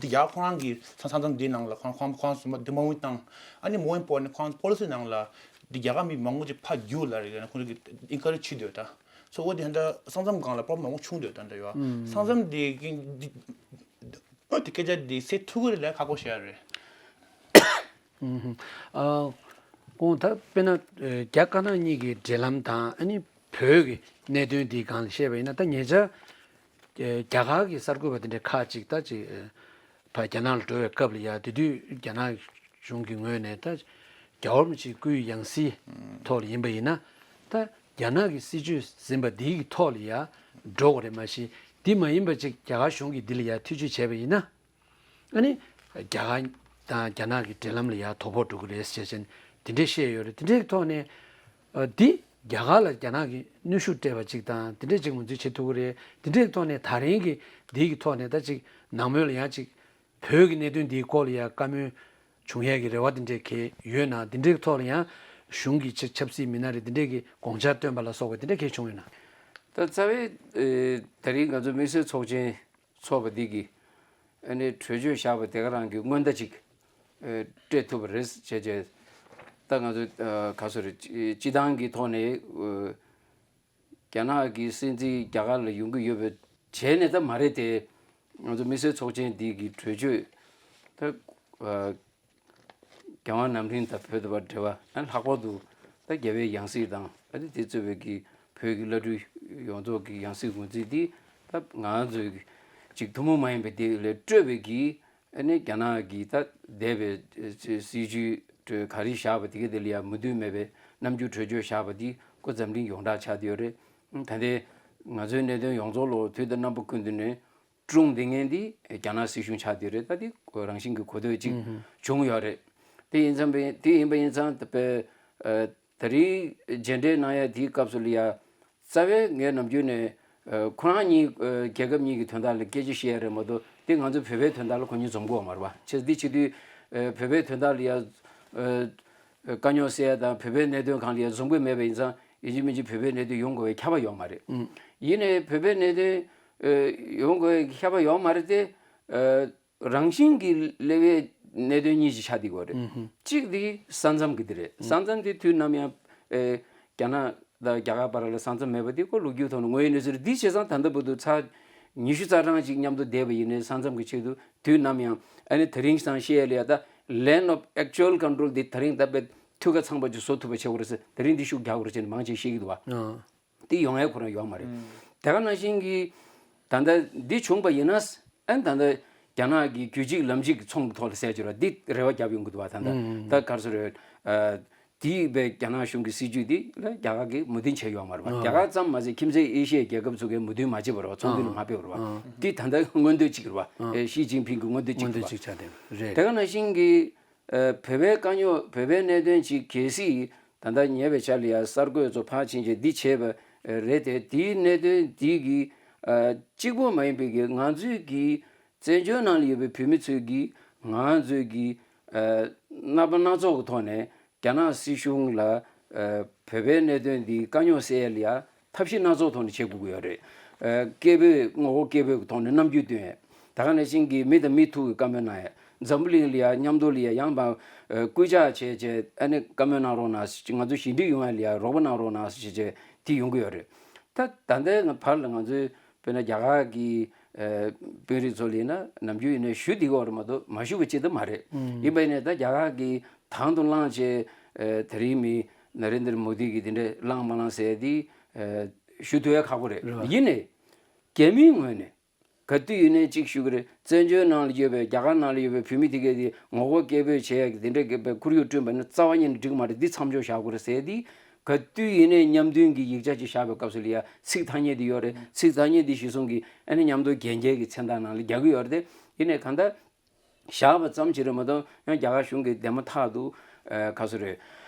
འདི་རྒྱ་གར་ཁོ་རང་གི་ས་ས་མཚམས་འདི་ནང་ལ་ཁོང་ཁོང་ཁོང་སུ་མ་འདི་མ་དངུལ་བཏང་། ཨ་ནི་མོ་ཨིམ་པོར་ཊན་ཁོང་policy ནང་ལ་འདི་རྒྱ་གར་མི་མང་པོ་ཅིག་ཕར་རྒྱུགས་ལ་རེད། ཁོང་གི་encourage བྱེད་འདོད་ད། So འོ་དེ་ཧ་ད་ས་མཚམས་སྒང་ལ་problem མང་པོ་བྱུང་འདོད་ད་འདྲ་ཡོད། ས་མཚམས་འདི་གི་འདི་འོ་དེ་སྐད་ཆ་འདི་སེལ་ཐུབ་ཀྱི་རེད་ལབ་ཁག་པོ་ཞིག་རེད། ཨ་ཁོང་ད་དཔེར་ན་རྒྱ་དཀར་ནག་གཉིས་ཀྱི་འབྲེལ་ལམ་དང་ཨ་ནི་བོད་ཀྱི་གནད་དོན་འདིའི་སྒང་ལ་བཤད་པ་ཡིན་ན། ད་ཉེ་ཆར་རྒྱ་གར་གྱི་གསར་འགོད་པ་དེ་འདྲ་ཁག་ཅིག་ད་ཅིག་ཕར་རྒྱ་ནག་ལ་འགྲོ་བའི་སྐབས་ལ་ཡ། དེ་དུས་རྒྱ་ནག་གཞུང་གི་ངོས་ནས་ད་རྒྱལ་བ་རིན་པོ་ཆེའི་སྐུའི་ཡང་སྲིད་ཐོག་ལ་ཡིན་པ་ཡིན་ན། ད་རྒྱ་ནག་གི་སྲིད་བྱུས་ཟིན་པ་འདིའི་གི་ཐོག་ལ་ཡ་འགྲོ་དགོས་རེད། མ་གཞི་འདི་མ་ཡིན་པ་ཅིག་རྒྱ་གར་གཞུང་གིས་འདི་ལ་ཡ་ཐེ་བྱུས་བྱས་པ་ཡིན་ན། ཨ་ནི་རྒྱ་གར་དང་རྒྱ་ནག་གི་འབྲེལ་ལམ་ལ་ཡ་དོ་ཕོག་འགྲོ་གི་རེད་ཟེར་བྱས་ནས་དེ་འདྲས་བཤད་ཡོད་རེད། དེ་འདྲས་ཐོག་ནས་ཨ་འདི་རྒྱ་གར་ལ་རྒྱ་ནག་གིས་གནོན་ཤུགས་སྤྲད་པ་ཅིག་དང་དེ་འདྲས་ཅིག་ངོས་འཛིན་བྱེད་ཐུབ་ཀྱི་རེད། དེ་འདྲས་ཐོག་ནས་ད་རིང་གི་འདི་གི་ཐོག་ནས་ད་ཅིག་ནང་མོལ་ལ་ཡ་ཅིག་བོད་ཀྱི་གནད་དོན་འདིའི་སྐོར་ལ་ཡང་བཀའ་མོལ་བྱུང་ཡས་ཀྱི་རེ་བ་དེ་འདྲས་གལ་ཡོད་ན། དེ་འདྲའི་ཐོག་ལ་ཡང་གཞུང་གི་ཆབ་ཆབ་སྲིད་མི་སྣ་རེ་དེ་འདྲས་ཀྱི་དགོངས་འཆར་བཏོན་པ་ལ་སོགས་པ་དེ་འདྲས་གལ་བྱུང་ཡོད་ན། ད་རྩ་བའི་ཨེ་ད་རིང་ང་ཚོ་དམིགས་བསལ་ཚོགས་ཆེན་ཚོགས་པ་འདི་གི་ཨ་ནི་གྲོས་ཆོད་བཞག་པ་དེ་ག་རང་གི་སྔོན་བརྡ་ཅིག་ཨེ་སྤྲད་ཐུབ་པ་རེད་བྱས་བྱས། ད་ང་ཚོ་ཨ་ག་སོ་རེད། སྤྱི་བཏང་གི་ཐོག་ནས་ཨེ་རྒྱ་ནག་གི་སྲིད་འཛིན་རྒྱ་གར་ལ་ཡོང་གི་ཡོད་པའི་བྱས་ནས་ད་མ་རེད་དེ། ང་ཚོ་དམིགས་བསལ་ཚོགས་ཆེན་འདི་གི་གྲོས་ཆོད་ད་ཨ་རྒྱལ་དབང་རྣམ་གླིང་དང་བོད་དུ་བར་འབྲེལ་བ། ཨ་ལྷག་པར་དུ་ད་རྒྱལ་བའི་ཡང་སྲིད་དང་ཨ་ནི་དེ་གཙོས་པའི་གི་བོད་ཀྱི་བླ་སྤྲུལ་ཡོངས་རྫོགས་ཀྱི་ཡང་སྲིད་ངོས་འཛིན་འདི་ད་ང་ཚོའི་གཅིག་ཐུན་མོང་མ་ཡིན་པའི་དེ་ལས་སྤྲོས་པའི་གི་ཨ་ནི་རྒྱ་ནག་གིས་ད་འདས་པའི་སྲིད་བྱུས་ག་རེ་བཞག་པ་དེ་ག་དེ་ལ་ཡང་མོས་མཐུན་མེད་པའི་རྣམ་འགྱུར་གྲོས་ཆོད་བཞག་པ་དེ་ཁོ་འཛམ་གླིང་ཡོངས་གྲགས་ཆགས་བསྡད་ཡོད་རེད། ད་ལྟའི་ང་ཚོའི་གནད་དོན་ཡོངས་རྫོགས་ལ་དུས་དང་རྣམ་པ་ཀུན་ཏུ་ནས་སྲུང་བསྡད་མཁན་འདི་རྒྱ་ནག་སྲིད་གཞུང་ཆགས་བསྡད་ཡོད་རེད། ད་དེ་རང་བཞིན་གྱི་གོ་ཐོས་ཅིག་བྱུང་ཡོད་རེད། དེ་ཡིན་ཙང་དེ་ཡིན་པ་ཡིན་ཙང་ད་དཔེ་ད་རེས་མཇལ་འཕྲད་གནང་ཡ་དེའི་སྐབས་སུ་ལ་ཡ། རྩ་བའི་ངས་ནམ་རྒྱུན་ནས་ཨ་ཁོ་རང་གཉིས་ཨ་རྒྱལ་ཁབ་གཉིས་ཀྱི་དོན་དག་ལ་སྐད་ཆ་བཤད་ཡ་རེད་མ་གཏོགས། དེ་ང་ཚོ་བོད་པའི་དོན་དག་ལ་ཁོ་གཉིས་འཛོམས་ཀྱི་ཡོད་མ་རེད་པ། བྱས་ཙང་དེ་བྱེད་དུས་ཨ་བོད་པའི་དོན་དག་ལ་ཡ་ཨ་དཀའ་རྙོག་སེལ་ཡ་དང་བོད་པའི་གནད་དོན་སྒང་ལ་ཡ་འཛོམས་ཀྱི་མེད་པ་ཡིན་ཙང་། ཡིན་གཅིག་མིན་གཅིག་བོད་པའི་གནད་དོན་ཡོང་དགོས་པའི་ཁྱབ་པ་ཡོད་མ་རེད། ཡིན་ནའི་བོད་པའི་གནད་དོན་ཨ་ཡོང་དགོས་པའི་ཁྱབ་པ་ཡོད་མ་རེད་དེ། ཨ་རང་བཞིན་གྱིས་སླེབས་པའི་གནད་དོན་གཉིས་ཤིག་ཆགས་བསྡད་ཡོད་རེད། གཅིག་དེ་ས་མཚམས་ཀྱི་དེ་རེད། ས་མཚམས་དེ་དུས་ནམ་ཡང་ཨེ་རྒྱ་ནག་དང་རྒྱ་གར་བར་ལ་ས་མཚམས་མེད་པ་དེ་ཁོ་ལོ་རྒྱུས་ཐོག་ནས་དངོས་ཡོད་གནས་ཚུལ་རེད། དེ་བྱས་ཙང་ད་ལྟ་བར་དུ་ཚར་ཉི་ཤུ་རྩ་གྲངས་ཅིག་མཉམ་དུ་བསྡད་པ་ཡིན་ནའི་ས་མཚམས་ཀྱི་ཆེད་དུ་དུས་ནམ་ཡང་ཨ་ནི་དེ་རིང་སང་བཤད་ཡ་ལ་ཡ་ད་land of actual control དེ་ད་རིང་ད་དཔེ་ཐུགས་ཁ་ཚང་པ་ཅིག་བཟོ་ཐུབ་པ་བྱེད་དགོས་རེད་ཟེར། དེ་རིང་འདི་ཤུགས་རྒྱག་དགོས་རེད་ཅེས་ནས་མང་ཆེ་བཤད་ཀྱི་འདུག་བ། དེ་ཡོང་ཡ་ཁོ་རང་ཡོད་མ་རེད། དེ་ག་ནང་བཞིན་གྱི་ད་ལྟ་འདི་བྱུང་པ་ཡིན་ན། ཨ་ནི་ད་ལྟ་རྒྱ་ནག་གི་རྒྱུད་གཅིག་ལམ་གཅིག་གི་ཚོང་གི་ཐོག་ལ་ཟེར་གྱི་རེད་བ། འདི་རེ་བ་བརྒྱབ་ཡོང་གི་འདུག་བ། ད་ལྟ་ད་ག་རེ་ཟེར་རེད། ཨ་དེ་བས་རྒྱ་ནག་གཞུང་གི་སྲིད་ཇུས་འདི་ལ་རྒྱ་གར་གྱིས་མོས་མཐུན་བྱས་ཡོད་མ་རེད་བ། རྒྱ་གར་ཙམ་མ་ཟད་ཁྱིམ་མཚེས་ཨེ་ཤི་ཡའི་རྒྱལ་ཁབ་ཚོ་གིས་མོས་མཐུན་མ་བྱས་པ་རེད་བ། ཚོགས་འདུ་ནས་མ་ཕེབས་པ་རེད་བ། འདི་ད་ལྟ་མངོན་འདོད་གཅིག་རེད་བ། ཨེ་ཞི་ཅིན་ཕིང་གི་མངོན་འདོད་གཅིག་རེད་བ། དེ་ག་ནང་བཞིན་གྱི་ཨ་བོད་པའི་དཀའ་རྙོག་བོད་པའི་གནད་དོན་ཅིག་གལ་སྲིད་ད་ལྟ་ཉེ་བའི་ཆར་ལ་ཡ་གསར་འགོད་ཚོ་ཕར་ཕྱིན་བྱས་འདི་བྱས་པ་རེད་དེ། དེའི་གནད་དོན་འདི་གི་ཨ་གཅིག་པོ་མ་ཡིན་པའི་གི་ང་ཚོའི་གི་བཙན་བྱོལ་ནང་ལ་ཡོད་པའི་བོད་མི་ཚོས་གི་ང་ཚོའི་གི་ཨ་རྣམ་པ་སྣ་ཚོགས་ཀྱི་ཐོག་ནས་རྒྱ་ནག་སྲིད་གཞུང་ལ་ཨ་བོད་པའི་གནད་དོན་འདི་དཀའ་རྙོག་སེལ་ཡ་ལ་ཡ། ཐབས་ཤེས་སྣ་ཚོགས་ཐོག་ནས་བྱེད་དགོས་ཀྱི་ཡོད་རེད། ཨ་སྐད་འབོད་ངོ་རྒོལ་སྐད་འབོད་ཀྱི་ཐོག་ནས་རྣམ་འགྱུར་སྟོན་ཡས། ད་ག་ནང་བཞིན་གྱི་མི་དང་མི་ཐུག་གི་བཀའ་མོལ་གནང་ཡས། འཛམ་བུ་གླིང་ལ་ཡ་མཉམ་དུ་ལ་ཡ་ཡང་བ་ཨ་སྐུལ་ལྕག་བྱས་བྱས། ཨ་ནི་བཀའ་མོལ་གནང་རོགས་གནང་ཟེར། ང་ཚོ་ཞི་འགྲིག་ཡོང་ཡ་ལ་ཡ་རོགས་པ་གནང་རོགས་གནང་ཟེར་བྱས་བྱས་དེ་ཡོང་གི་ཡོད་རེད། ད་ད་ལྟའི་ང་བར་ལ་ང་ཚོའི་དཔེར་ན་རྒྱ་གར་གྱི་ཨ་དཔོན་རིགས་ཚོ་ལ་ཡིན་ན་ནམ་རྒྱུན་ཡིན་ན་ཞུ་བསྡད་ཀྱི་ཡོད་རེད་མ་གཏོགས་མ་ཞུ་བ་ཅིག་ད་མ་རེད། ཡིན་པ་ཡིན་ནའི་ད་རྒྱ་གར་གྱིས་དང་དུ་བླངས་བྱས་ཨ་དེ་རིང་མི་ན་རེན་དྲ་མོ་དི་གིས་དེ་འདྲ་བླངས་མ་བླངས་ཟེར་ཡ་དེ་ཨ་ཞུ་ཐུབ་ཡ་ཁག་པོ་རེད། རེད་བ། ཡིན་ནའི་རྒྱ་མིའི་ངོས་ནས་ ག་དུས་ཡིན་ནའི་གཅིག་ཞུ་གི་རེད། བཙན་བྱོལ་ནང་ལ་ཡོད་པའི་རྒྱ་གར་ནང་ལ་ཡོད་པའི་བོད་མི་དེ་གས་དེ་ངོ་རྒོལ་སྐད་འབོད་བྱེད་ཡག་གི་དེ་འདྲ་གི་ཁོར་ཡུག་བསྐྲུན་པ་ནི་རྩ་བ་ཉིད་ནས་འགྲིག་མ་རེད། འདི་མཚམས་འཇོག་བྱ་དགོས་རེད་ཟེར། དེ་ག་དུས་ཡིན་ནའི་མཉམ་མཐུན་གྱི་ཡིག་ཆ་ཅིག་བཞག་པའི་སྐབས་སུ་ལ་ཡ་ཚིག་ཐ་སྙད་དེ་ཡོད་རེད། ཚིག་ཐ་སྙད་དེ་གཞི་བཟུང་གིས་ཨ་ནི་མཉམ་དུ་རྒྱན་འཁྱེར་གྱི་མཚན་རྟགས་ནང་ལ་རྒྱག་གི་ཡོད་རེད་དེ། ཡིན་ནའི་གང་ལྟར་བཞག་པ་ཙམ་ཞིག་རེད་མ་གཏོགས། ཡང་རྒྱ་གར་གཞུང་གིས་འདས་མ་ཐག་ཏུ་ཨ་ག་ཚོད་རེད།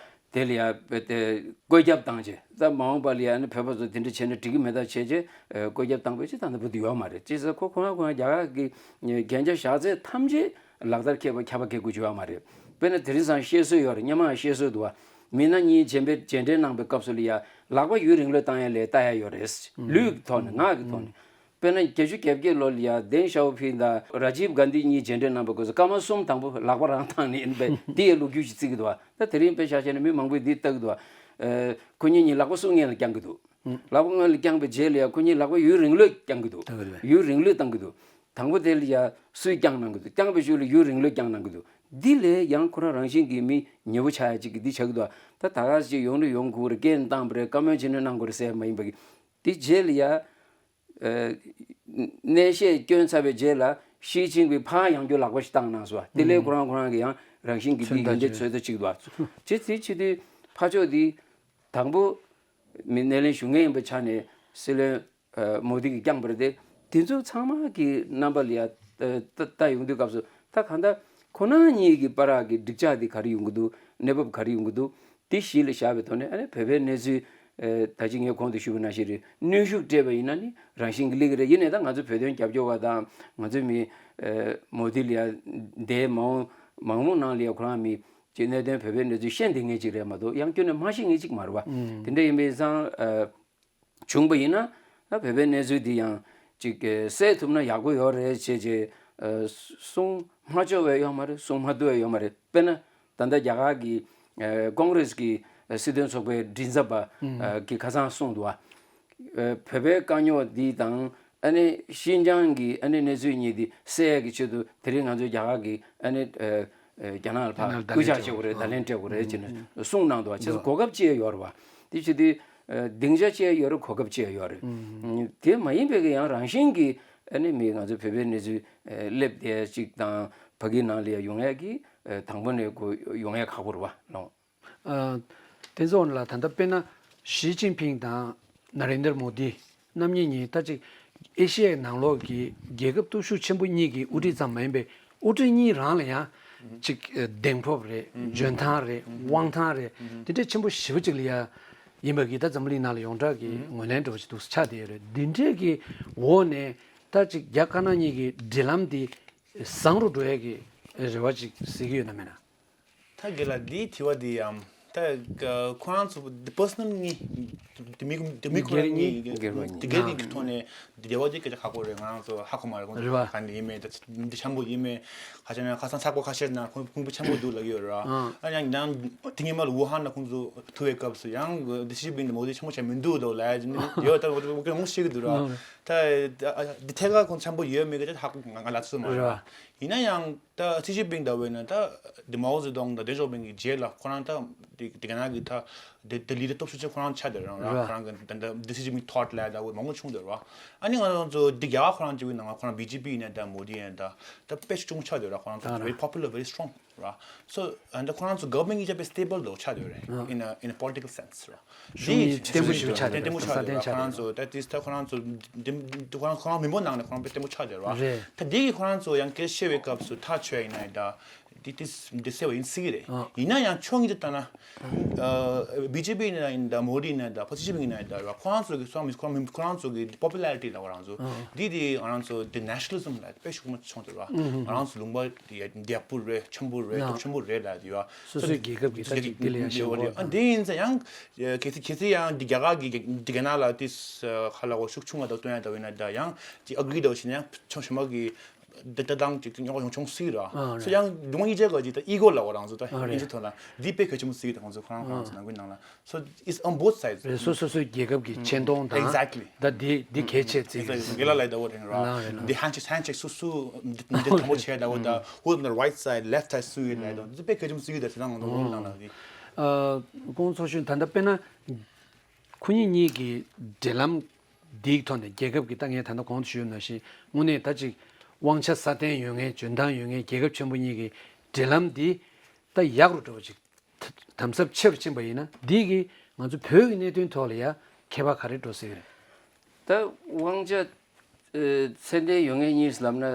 དེ་ལ་ཡ་དཔེ་དེ་བཀོད་ཁྱབ་བཏང་བྱས། ད་མ་འོངས་པ་ལ་ཡ་ནི་བོད་པ་ཚོ་དེ་འདྲ་བྱས་ན་འགྲིག་གི་མེད་ད་བྱས་བྱས་ཨ་བཀོད་ཁྱབ་བཏང་པའི་ཕྱིར་ད་ལྟ་བུ་དུ་ཡོད་མ་རེད། ཅེས་ཟེར། ཁོ་ཁོ་རང་ཁོ་རང་རྒྱ་གར་གྱི་ཨ་གན་རྒྱ་བཞག་ཚད་ཐམས་ཅད་ལག་བསྟར་འཁེལ་བ་ཁྱབ་པ་འགེལ་དགོས་ཀྱི་ཡོད་མ་རེད། དཔེར་ན་དེ་རིང་སང་བཤད་སྲོལ་ཡོད་རེད། སྔོན་མ་བཤད་སྲོལ་འདུག་བ། མི་སྣ་གཉིས་མཇལ་འཕྲད་མཇལ་འཕྲད་གནང་པའི་སྐབས་སུ་ལ་ཡ་ལག་པ་ཡུན་རིང་ལོས་བཏང་ཡ་ལས་ལྟ་ཡ་ཡོད་རེད། ལུས་ཀྱི་ཐོག་ནས། ངག་གི་ཐོག་ནས། དཔེར་ན་བརྒྱད་ཅུ་གྱ་བརྒྱད་ལོ་ལ་ཡ་ཌེང་ཞའོ་ཕིང་དང་ར་ཇིབ་གྷན་དྷི་གཉིས་མཇལ་འཕྲད་གནང་པའི་སྐབས་སུ་སྐར་མ་གསུམ་དང་པོ་ལག་པ་རང་བཏང་ནས་ཡིན་པས་དེ་ཡི་ལོ་རྒྱུས་ཤིག་བརྩི་གི་འདུག་བ། ད་དེ་རིང་དཔེ་ཆ་བཞག་ན་མི་མང་པོས་འདི་ལྟ་གི་འདུག་བ། ཨ་ཁོ་གཉིས་གཉིས་ལག་པ་སུ་སྔོན་ལ་བརྐྱངས་གི་འདུག་ལག་པ་སྔོན་ལ་བརྐྱངས་པའི་རྗེས་ལ་ཡ་ཁོ་གཉིས་ལག་པ་ཡུན་རིང་ལོས་བརྐྱངས་གི་འདུག་ལྟ་གི་རེད། ཡུན་རིང་ལོས་བཏང་གི་འདུག་དང་པོ་དེ་ལ་ཡ་སུས་བརྐྱངས་གནང་གི་འདུག་བརྐྱངས་པའི་ཤུལ་ལ་ཡུན་རིང་ལོས་བརྐྱངས་གནང་གི་འདུག་འདི་ལས་ཡང་ཁོ་རང་རང་བཞིན་གྱིས་མི་ཉེ་བོ་ཆགས་ཡ་ཅིག་གི་འདི་ཆགས་ཀྱི་འདུག་ད་ད་ག་ཅིག་ཡོང་རེ་ཡོང་དགོས་རེད། སྐད་བཏང་པ་རེད། བཀའ་མོལ་ཅི་ནས་གནང་དགོས་རེད་ཟེར་མ་ཡིན་པ་གི། དེ་རྗེས་ལ་ཡ། ཨ་གནས་བཤད་བསྐྱོན་ཚར་བའི་རྗེས་ལ་ཞི་ཅིན་ཕིང་ཕར་ཡང་བསྐྱར་ལག་པ་ཞིག་བཏང་གནང་སོང་། དེ་ལས་ཁོ་རང་ཁོ་རང་གི་ཡང་རང་བཞིན་གྱི་འདི་ཡོན་ཏན་ཚོད་ལྟ་ཅིག་འདུག་ཅེས་དེ་བྱེད་དུས་ཕར་ཕྱོགས་འདི་དང་པོ་མི་སྣེ་ལེན་ཞུ་མཁན་ཡིན་པའི་ཆ་ནས་སྲིད་བློན་ཨ་མོ་དི་གིས་བསྐྱངས་པ་རེད་དེ། དེ་ཚོ་ཚང་མ་གི་རྣམ་པ་ལ་ཡ་ལྟ་ལྟ་ཡོང་དུས་སྐབས་སུ་ད་གང་ལྟར་ཁོ་རང་གཉིས་ཀྱི་བར་གྱི་འགྲིག་འཇགས་འདི་ག་རེ་ཡོང་གི་འདུག་གནས་བབ་ག་རེ་ཡོང་གི་འདུག་དེ་གཞི་ལ་བཞག་པའི་ཐོག་ནས་ཨ་ནི་བོད་པའི་གནས་ཚུལ་ཨ་ད་ཅི་ངས་གོང་དུ་ཞུས་པ་ནང་བཞིན་རེད། གནོན་ཤུགས་སྤྲད་པ་ཡིན་ན་ནི་རང་བཞིན་གྱི་སླེབས་ཀྱི་རེད། ཡིན་ནའི་ད་ང་ཚོ་བོད་དོན་རྒྱབ་སྐྱོར་བ་དང་ང་ཚོའི་མི་ཨ་མོ་དི་ལ་ཡ་འདས་མ་འོངས་མང་མོ་ནང་ལ་ཡ་ཁོ་རང་མི་ཅིག་གནད་དོན་བོད་པའི་གནས་ཚུལ་ཤེས་བསྡད་མཁན་ཅིག་རེད་མ་གཏོགས་ཡང་བསྐྱར་ནས་མ་ཤེས་མཁན་ཅིག་མ་རེད་བ། དེ་འདྲ་ཡིན་པས་སང་ཨ། བྱུང་བ་ཡིན་ན་ད་བོད་པའི་གནས་ཚུལ་འདི་ཡང་ཅིག་གསལ་ཐུབ་ན་ཡག་པོ་ཡོད་རེད་ཅེས་ཅེས་གསུང་མ་ཆོག་པའི་ཡོད་མ་རེད། གསུང་མ་བཏུབ་པའི་ཡོད་མ་རེད། དཔེར་ན་ད་ལྟ་རྒྱ་གར་གྱི་ཀོང་རེས་ཀྱི་སྲིད་དོན་ཚོགས་པའི་མགྲིན་ཚབ་པ་གིས་ཁ་སང་གསུངས་འདུག་བ། བོད་པའི་དཀའ་རྙོག་འདི་དང་ཨ་ནི་ཤིན་ཅང་གི་ཨ་ནི་གནས་ཚུལ་གཉིས་འདི་སེལ་ཡག་གི་ཆེད་དུ་དེ་རིང་ང་ཚོས་རྒྱ་གར་གྱི་ཨ་ནི་རྒྱ་ནག་ལ་ཕར་སྐུལ་ལྕག་བྱེད་དགོས་རེད། བརྡ་ལན་སྤྲད་དགོས་རེད་ཅེས་ནས་གསུངས་གནང་འདུག་བ། བྱས་ཙང་གོ་སྐབས་ཅི་ཡང་ཡོད་རེད་བ། དེ་བྱེད་དུས་སྡིངས་ཆ་ཅི་ཡང་ཡོད་རེད། གོ་སྐབས་ཅི་ཡང་ཡོད་རེད། དེ་མ་ཡིན་པའི་གི་ཡང་རང་བཞིན་གྱི་ཨ་ནི་མི་ང་ཚོ་བོད་པའི་གནས་ཚུལ་སླེབས་བསྡད་ཅིག་དང་ཕ་གི་ནང་ལ་ཡང་ཡོང་ཡག་གི་དང་པོ་ནས་ཁོ་ཡོང་ཡག་ཁག་པོ་རེད་བ་ལོ། ཨ། དེ་ཚོ་ལ་ད་ལྟ་དཔེར་ན་ཞི་ཅིན་ཕིང་དང་ན་རེན་དར་མོ་དི་རྣམ་གཉིས་གཉིས་ད་ཅིག་ཨེ་ཤི་ཡའི་ནང་ལོགས་ཀྱི་རྒྱལ་ཁབ་སྟོབས་ཤུགས་ཆེན་པོ་གཉིས་ཀྱི་དབུ་ཁྲིད་ཙམ་མ་ཡིན་པའི་དབུ་ཁྲིད་གཉིས་རང་ལ་ཡང་ཅིག་གདེང་སྤོབས་རེད། འཇོན་ཐང་རེད། དབང་ཐང་རེད། དེ་འདྲས་ཆེན་པོ་ཞེ་པོ་ཅིག་ལ་ཡ་ཡིན་པ་གི་ད་འཛམ་བུ་གླིང་ནང་ལ་ཡོངས་གྲགས་ཀྱི་ངོས་ལེན་འདྲ་བོ་ཞིག་འདུག་ཆགས་བསྡད་ཡོད་རེད། འདི་འདྲས་ཀྱི་འོག་ནས་ད་ཅིག་རྒྱ་དཀར་ནག་གཉིས་ཀྱི་འབྲེལ་ལམ་འདི་བཟང་རུ་འགྲོ་ཡས་ཀྱི་རེ་བ་ཅིག་གཟིགས་ཀྱི་ཡོད་ན་མེད་ན། ད་རྒན་ལགས་འདིའི་དྲི་བ་འདི་ཡང་ད་ཁོ་རང་ཚོ་འདི་པར་སོ་ནལ་ནི་དེ་མི་དེ་མི་ཁོ་རང་ཉིད་སྒེར་བ་ཉིད་དེ་སྒེར་གྱི་ཐོག་ནས་འབྲེལ་བ་འདི་སྐད་ཆ་ཁག་པོ་རེད། ང་རང་ཚོ་ཧ་གོ་མ་རེད། ཁོང་ཚོ་ག་ནས་ཡིན་མིན་ད་འདི་འཆམ་པོ་ཡིན་མིན་ཁ་ཤས་ན་ཁ་སང་ཚགས་པོ་ཁ་ཤས་ན་ཁོང་ཁུངས་པ་འཆམ་པོ་འདུག་ལབ་ཡོད་ར། ཨ་ཡང་ཡང་དེ་ཉིན་མ་ལ་ཝུ་ཧན་ན་ཁོང་ཚོ་ཐུག་པའི་སྐབས་སུ་ཡང་འདི་ཞི་ཅིན་ཕིང་འདི་མོ་དེ་འཆམ་པོ་བྱས་མི་འདུག་ལབ་ཡ་ཡོད། ད་ཁོང་ཚོ་ཤེས་ཀྱི་འདུག་ར། ད་འདི་ཐད་ཀར་ཁོང་འཆམ་པོ་ཡོད་མེད་ཀྱི་ད་ཧ་གོ་ང་ང་ལ་ཚོད་མ་རེད་ར། ཡིན་ན་ཡང་ད་ཞི་ཅིན་ཕིང་ལྟ་བུ་ཡིན་ན་ད་འདི་མའོ་ཙེ་ཏུང་དང་ཌེང་ཞའོ་ཕིང་གི་རྗེས་ལ་ཁོ་རང་ད་འདི་འདི་ག་ན་གི་ད་འདི་འདི་ལི་ཌར་སྟོབས་ཤུགས་ཆེ་ཁོ་རང་ཆགས་བསྡད་རང་ར། ར། ཁོ་རང་གི་ད་ད་འདི་ཞི་ཅིན་ཕིང་ཐོཊ་ལབ་ད་འོ་མང་པོ་བྱུང་བསྡད་ར། ཨ་ནི་ང་རང་ཚོ་འདི་རྒྱ་གར་ཁོ་རང་ཅིག་གི་ནང་ལ་ཁོ་རང་བི་ཇེ་པི་ཡིན་ན་ད་མོ་དི་ཡིན་ན་ད་ད་དཔེ་ཆུང་ཆགས་བསྡད་ར། ཁོ་རང་ཚོ་ར། very popular, very strong ར། So and ཁོ་རང་ཚོ་གོ་ཝར་མེན་ཊ་གཉིས་ཆ་དཔེ་སི་ཊེ་བལ་དུ་ཆགས་བསྡད་རེད། in a in a political sense ར། གཞུང་གཉིས་བརྟན་པོ་ཞིག་ཆགས་བསྡད་རེད། བརྟན་པོ་ཆགས་བསྡད་རེད། ཁོ་རང་ཚོ་ད་དེ་ད་ཁོ་རང་ཁོ་རང་ཁོ་རང་མི་འབོར་ནང་ནས་ཁོ་རང་དཔེ་བརྟན་པོ་ཆགས་བསྡད་རེད། རེད། ད་དེ་གི་ཁོ་རང་ཚོ་ཡང་སྐད་ཆ་བཤད་པའི་སྐབས་སུ་ཐག་ཆོད་ཡིན་ན་ད་དེ་དེ་དེ་སེ་བ་ཡིན་སྲིད་ཀྱི་རེད། ཨ། ཡིན་ན་ཡང་ཕྱོགས་གཉིས་དེ་ལྟ་ན། ཨ། བི་ཇེ་པི་ཡིན་ན་ཡིན་ད་མོ་དི་ཡིན་ན་ད་ཕ་ཞི་ཅིན་ཕིང་ཡིན་ན་ད་ར། ཁོ་རང་ཚོ་གི་སོང་མི་ཁོ་རང་མི་ཁོ་རང་ཚོ་གི་པོ་པུ་ལ་རི་ཊི་ལ་ཁོ་རང་ཚོ་ཨ། དེ་དེ་ང་རང་ཚོ་དེ་ནེ་ཤ་ནལ་ལི་ཛམ་ལ་དཔེ་ཤུགས་མ་ཆུང་དེ་ར། ཨ། ང་རང་ཚོ་ལུང་པ་དེ་རྒྱས་པོ་རེད། ཆེན་པོ་རེད། ཨ། སྟོབས་ཆེན་པོ་རེད་ལ་དེ་ཡ། སོ་སོའི་རྒྱལ་ཁབ་ཀྱི་ད་ཅིག་དེ་ལ་ཡང་ཞེན་ཁོག་ཨ། དེ་ཡིན་ཙང་ཡང་གལ་སྲིད་གལ་སྲིད་ཡང་དེ་རྒྱ་གར་གི་དེ་ག་ན་ལ་དེ་ཁ་ལ་གོ་ཤུགས་ཆུང་བ་དང་སྟོན་ཡ་ད་བས་ན་ད་ཡང་དེ་ཨ་གྷི་རི་ད་བ་ཞིག་ན་ཡང་ཆུང་ཆུང་མ་གི་འདི་ལྟ་སྟངས་ཅིག་རྙོག་ཡོང་ཆུང་སྲིད་ར། ཨ། སོ་རེད། ཡང་སྒྲུང་ཡིག་ཆ་ག་ཅིག་ད་ཨི་གོ་ལ་བ་རང་ཚོ་ད་ཨ། ཨིན་རེད། ཇི་ཐོག་ལ་འདི་དཔེ་གལ་ཆེན་པོ་སྲིད་ད་ཁོང་ཚོ་ཁོ་རང་ཁོ་རང་ཚོ་ནང་ཁུལ་ནང་ལ། So it's on both sides རེད། སོ་སོ་སོའི་རྒྱལ་ཁབ་ཀྱི་ཆེ་མཐོང་དང་Exactly ད་འདི་འདི་གལ་ཆེ་བརྩི་གི་རེད། རྒན་ལགས་ལབ་ད་བ་རེད་ར། རང་རེད། འདི་ཧན་ཆེ་ཧན་ཆེ་སུ་སུ་འདི་འདི་དམ་པོ་ཆེ་ད་བ་ད་who on the right side, left side སུ་ཡོད་ལབ་ད་འདི་དཔེ་གལ་ཆེན་པོ་སྲིད་ད་ཟེར་ན་ང་ཚོ་ནང་ལ་འདི། ཨ། ཁོང་ཚོ་ཤུན་ད་ལྟ་དཔེར་ན་ཁོ་གཉིས་གཉིས་ཀྱི་འབྲེལ་ལམ། འདིའི་ཐོག་ནས་རྒྱལ་ཁབ་ཀྱི་ད་ངས་ད་ལྟ་གོང་དུ་ཞུས་ནང་བཞིན་དངོས་གནས་ད་ཅིག་དབང་ཆ་སྲ་བརྟན་ཡོད་མཁན་འཇོན་ཐང་ཡོད་མཁན་རྒྱལ་ཁབ་ཆེན་པོ་གཉིས་ཀྱི་འབྲེལ་ལམ་འདི་ད་ཡག་རུ་འགྲོ་བ་ཅིག་དམ་ཟབ་ཆེ་རུ་ཕྱིན་པ་ཡིན་ན་འདིས་ཀྱིས་ང་ཚོ་བོད་ཀྱི་གནད་དོན་ཐོག་ལ་ཡ་ཁྱད་པར་ག་རེ་འགྲོ་སྲིད་རེད། ད་དབང་ཆ་ཚད་ལྡན་ཡོད་མཁན་གཉིས་ལབ་ན་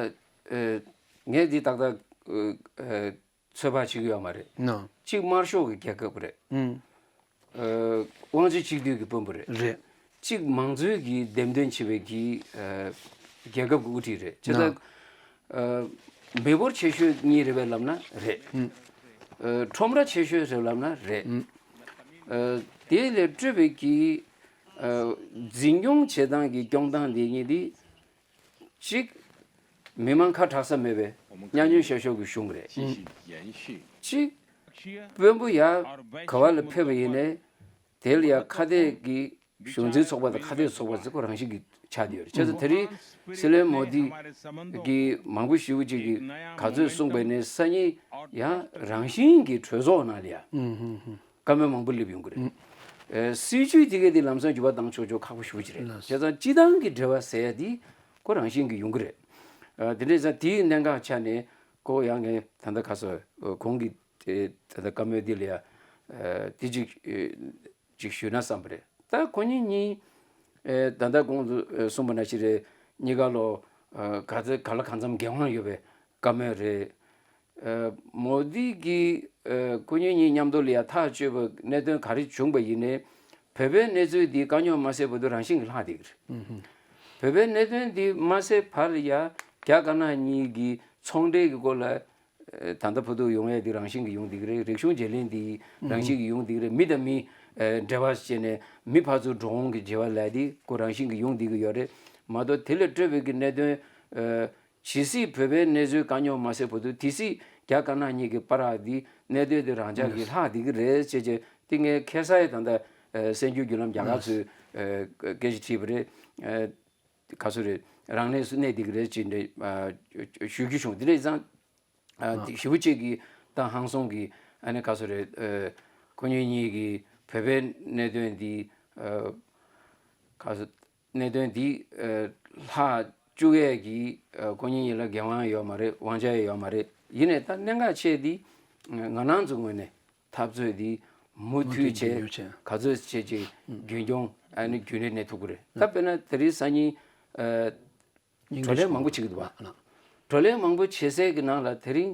ངས་འདི་ཏག་ཏག་ཚོད་དཔག་བྱེད་ཀྱི་ཡོད་མ་རེད། ནོ། གཅིག་དམར་ཤོག་གི་རྒྱལ་ཁབ་རེད། ཨུམ། དབང་ཆ་གཅིག་སྡུད་ཀྱི་དཔོན་པོ་རེད། རེད། གཅིག་མང་གཙོའི་གི་འདེམས་ཐོན་བྱེད་པའི་གི་རྒྱལ་ཁབ་ཀྱི་དབུ་ཁྲིད་རེད། བྱས་ཙང་མི་འབོར་ཆེ་ཤོས་གཉིས་རེད་པས་ལབ་ན་རེད། ཁྲོམ་ར་ཆེ་ཤོས་རེད་ལབ་ན་རེད། དེ་ལས་སྤྲོས་པའི་གི་འཛིན་སྐྱོང་བྱེད་སྟངས་ཀྱི་སྐྱོང་སྟངས་དེ་གཉིས་དེ། གཅིག་མི་མང་ཁ་གྲག་ས་མེད་པའི་གཉའ་གནོན་བྱ་ཤོག་གི་གཞུང་རེད། གཅིག་དཔོན་པོ་ཡ་ག་བ་ལ་ཕེབས་པ་ཡིན་ནའི་དེ་ལ་ཡ་ཁ་གཏད་ཀྱི་གཞུང་འཛིན་ཚོགས་པ་དང་ཁ་གཏད་ཚོགས་པ་ཚོ་ཁོ་རང་བཞིན་གྱི་ཆགས་བསྡད་ཡོད་རེད། བྱས་ཙང་དེ་རིང་སྲིད་བློན་མོ་དི་གི་མང་པོ་ཞེ་པོ་ཅིག་གིས་ག་ཚོད་གསུངས་པ་ཡིན་ནའི་སང་ཉིན་ཡ་རང་བཞིན་གྱི་གྲོས་ཚོགས་ནང་ལ་ཡ། བཀའ་མོལ་མང་པོ་སླེབས་ཡོང་གི་རེད། ཨེ། སྲིད་ཇུས་དེ་གའི་དེ་ལམ་སང་འགྱུར་བ་བཏང་ཆོག་ཆོག་ཁག་པོ་ཞེ་པོ་ཅིག་རེད། ལགས། བྱས་ཙང་སྤྱི་བཏང་གི་འབྲེལ་བ་ཟེར་ཡ་དེ་ཁོ་རང་བཞིན་གྱི་ཡོང་གི་རེད། ཨ། དེ་འདྲ་ཡིན་ཙང་དེའི་གནད་འགག་ཆ་ནས་ཁོ་ཡང་ངས་ད་ལྟ་ག་ཚོད་གོང་གི་དེ་ད་ལྟ་བཀའ་མོལ་དེ་ལ་ཡ་ཨེ། དེ་ཅིག་ཨེ། ཅིག་ཞུས་ན་བསམ་པ་རེད། ད་ཁོ་གཉིས་གཉིས་ཨེ། ད་ལྟ་གོང་དུ་ཨེ། གསུངས་པ་ནང་བཞིན་རེད། གཉིས་ཀ་ལོ་ཨེ། ག་ཚོད་ག་ལ་གང་འཚམ་འགན་དབང་ཡོད་པའི་བཀའ་མོལ་རེད། མོ་དི་གིས་ཁོ་གཉིས་གཉིས་མཉམ་དུ་ལ་ཡ་ཐག་གཅོད་པའི་གནད་དོན་ག་རེ་བྱུང་པ་ཡིན་ནའི་བོད་པའི་གནས་ཚུལ་འདི་དཀའ་རྙོག་མ་སེལ་བར་དུ་རང་བཞིན་གྱིས་ལྷག་བསྡད་ཀྱི་རེད། བོད་པའི་གནད་དོན་འདི་མ་སེལ་བར་ལ་ཡ་རྒྱ་དཀར་ནག་གཉིས་ཀྱི་ཚོང་འབྲེལ་གྱི་སྐོར་ལ་ད་ལྟ་བར་དུ་ཡོང་ཡ་འདི་རང་བཞིན་གྱིས་ཡོང་བསྡད་ཀྱི་རེད། རིག་གཞུང་བརྗེ་ལེན་འདི་རང་བཞིན་གྱིས་ཡོང་བསྡད་ཀྱི་རེད། མི་དང་མི་འབྲེལ་བ་བྱས་ནས་མི་ཕར་ཚུར་འགྲོ་འོང་གི་བྱེད་པ་ལས་འདི་ཁོ་རང་བཞིན་གྱིས་ཡོང་བསྡད་ཀྱི་ཡོད་རེད་མ་གཏོགས་དེ་ལས་སྤྲོས་པའི་གི་གནད་དོན། ཇི་སྲིད་བོད་པའི་གནས་ཚུལ་དཀའ་རྙོག་མ་སེལ་བར་དུ་དེ་སྲིད་རྒྱ་དཀར་ནག་གཉིས་ཀྱི་བར་འདི་གནད་དོན་དེ་རང་འཇགས་ཀྱིས་ལྷག་བསྡད་ཀྱི་རེད་ཅེས་བྱས་ཏེ་ངས་ཁ་སང་ཡང་ད་ལྟ་གསར་འགྱུར་བརྒྱུད་ལམ་རྒྱ་གར་ཚོས་སྐད་ཆ་དྲིས་པ་རེད། ག་ཚོད་རེད། རང་གནས་སུ་གནས་བསྡད་ཀྱི་རེད་ཅེས་འདྲ་ཞུ་རྒྱུ་བྱུང་། དེ་འདྲ་ཡིན་ཙང་དེ་ཞེ་པོ་ཅིག་གི་ད་ཧང་སང་གི་ཨ་ནི་ག་ཚོད་རེད། ཁོ་གཉིས་གཉིས་ཀྱི་བོད་པའི་གནད་དོན་འདི་ག་ཚོད། གནད་དོན་འདི་ལྷག་བཅུག་ཡས་ཀྱི་ཁོ་གཉིས་གཉིས་ལ་འགན་དབང་ཡོད་མ་རེད། དབང་ཆ་ཡོད་མ་རེད། ཡིན་ནའི་ད་གནད་འགག་ཆེ་འདི་ང་རང་ཚོའི་ངོས་ནས་འཐབ་རྩོད་འདི་མུ་མཐུད་བྱས་ག་ཚོད་བྱས་ཀྱི་རྒྱུན་འཁྱོངས་ཨ་ནི་རྒྱུན་ལས་གནས་ཐུབ་ཀྱི་རེད། ད་དཔེར་ན་དེ་རིང་སང་ཉིན་བགྲོ་གླེང་མང་པོ་བྱེད་ཀྱི་འདུག་བ། བགྲོ་གླེང་མང་པོ་བྱེད་སའི་གི་ནང་ལ་དེ་རིང་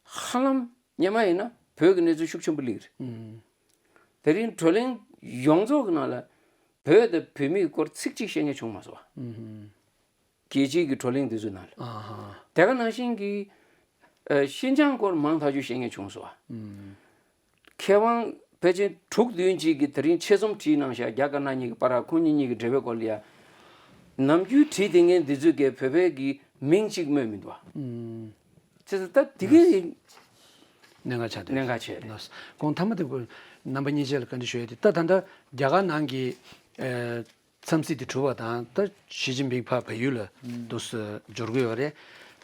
ཧ་ལམ་སྔོན་མ་ཡིན་ན་བོད་ཀྱི་གནས་ཚུལ་ཤུགས་ཆེན་པོ་སླེབས་ཀྱི་རེད། དེ་རིང་བགྲོ་གླེང་ཡོངས་རྫོགས་ཀྱི་ནང་ལ་བོད་དང་བོད་མིའི་སྐོར་ཚིག་གཅིག་བཤད་མཁན་བྱུང་མ་སོང་བ། རྒྱལ་སྤྱིའི་གི་བགྲོ་གླེང་དེ་ཚོའི་ནང་ལ། དེ་ག་ནང་བཞིན་གྱི་ཤིན་ཅང་སྐོར་མང་ཐག་ཆོད་བཤད་མཁན་བྱུང་སོང་བ། མཁས་དབང་ཕལ་ཆེར་དྲུག་བདུན་ཅིག་གིས་དེ་རིང་ཆེད་རྩོམ་བྲིས་གནང་ཤག་རྒྱ་དཀར་ནག་གཉིས་ཀྱི་བར་ཁོང་གཉིས་གཉིས་ཀྱི་འབྲེལ་བའི་སྐོར་ལ་ཡ། ནམ་རྒྱུན་བྲིས་བསྡད་མཁན་འདི་ཚོས་ཀྱི་བོད་པའི་གི་མིང་གཅིག་སྨོས་མི་འདུག་བ། ཅེས་ད་དེ་གའི་གནད་འགག་ཆགས་འདུག་གནད་འགག་ཆེ་རེད། གོང་མཐའ་མ་དེ་རྣམ་པ་གཉིས་ཆ་ལ་བཀའ་འདྲི་ཞུ་ཡ་དེ་ད་ད་ལྟ་རྒྱ་གར་ནང་གི་ཨེ། འཚམས་གཟིགས་དེ་གྲུབ་པ་དང་ད་ཞི་ཅིན་ཕིང་ཕར་བལ་ཡུལ་ལ་འདུག་སེ་འབྱོར་གི་ཡོད་རེད།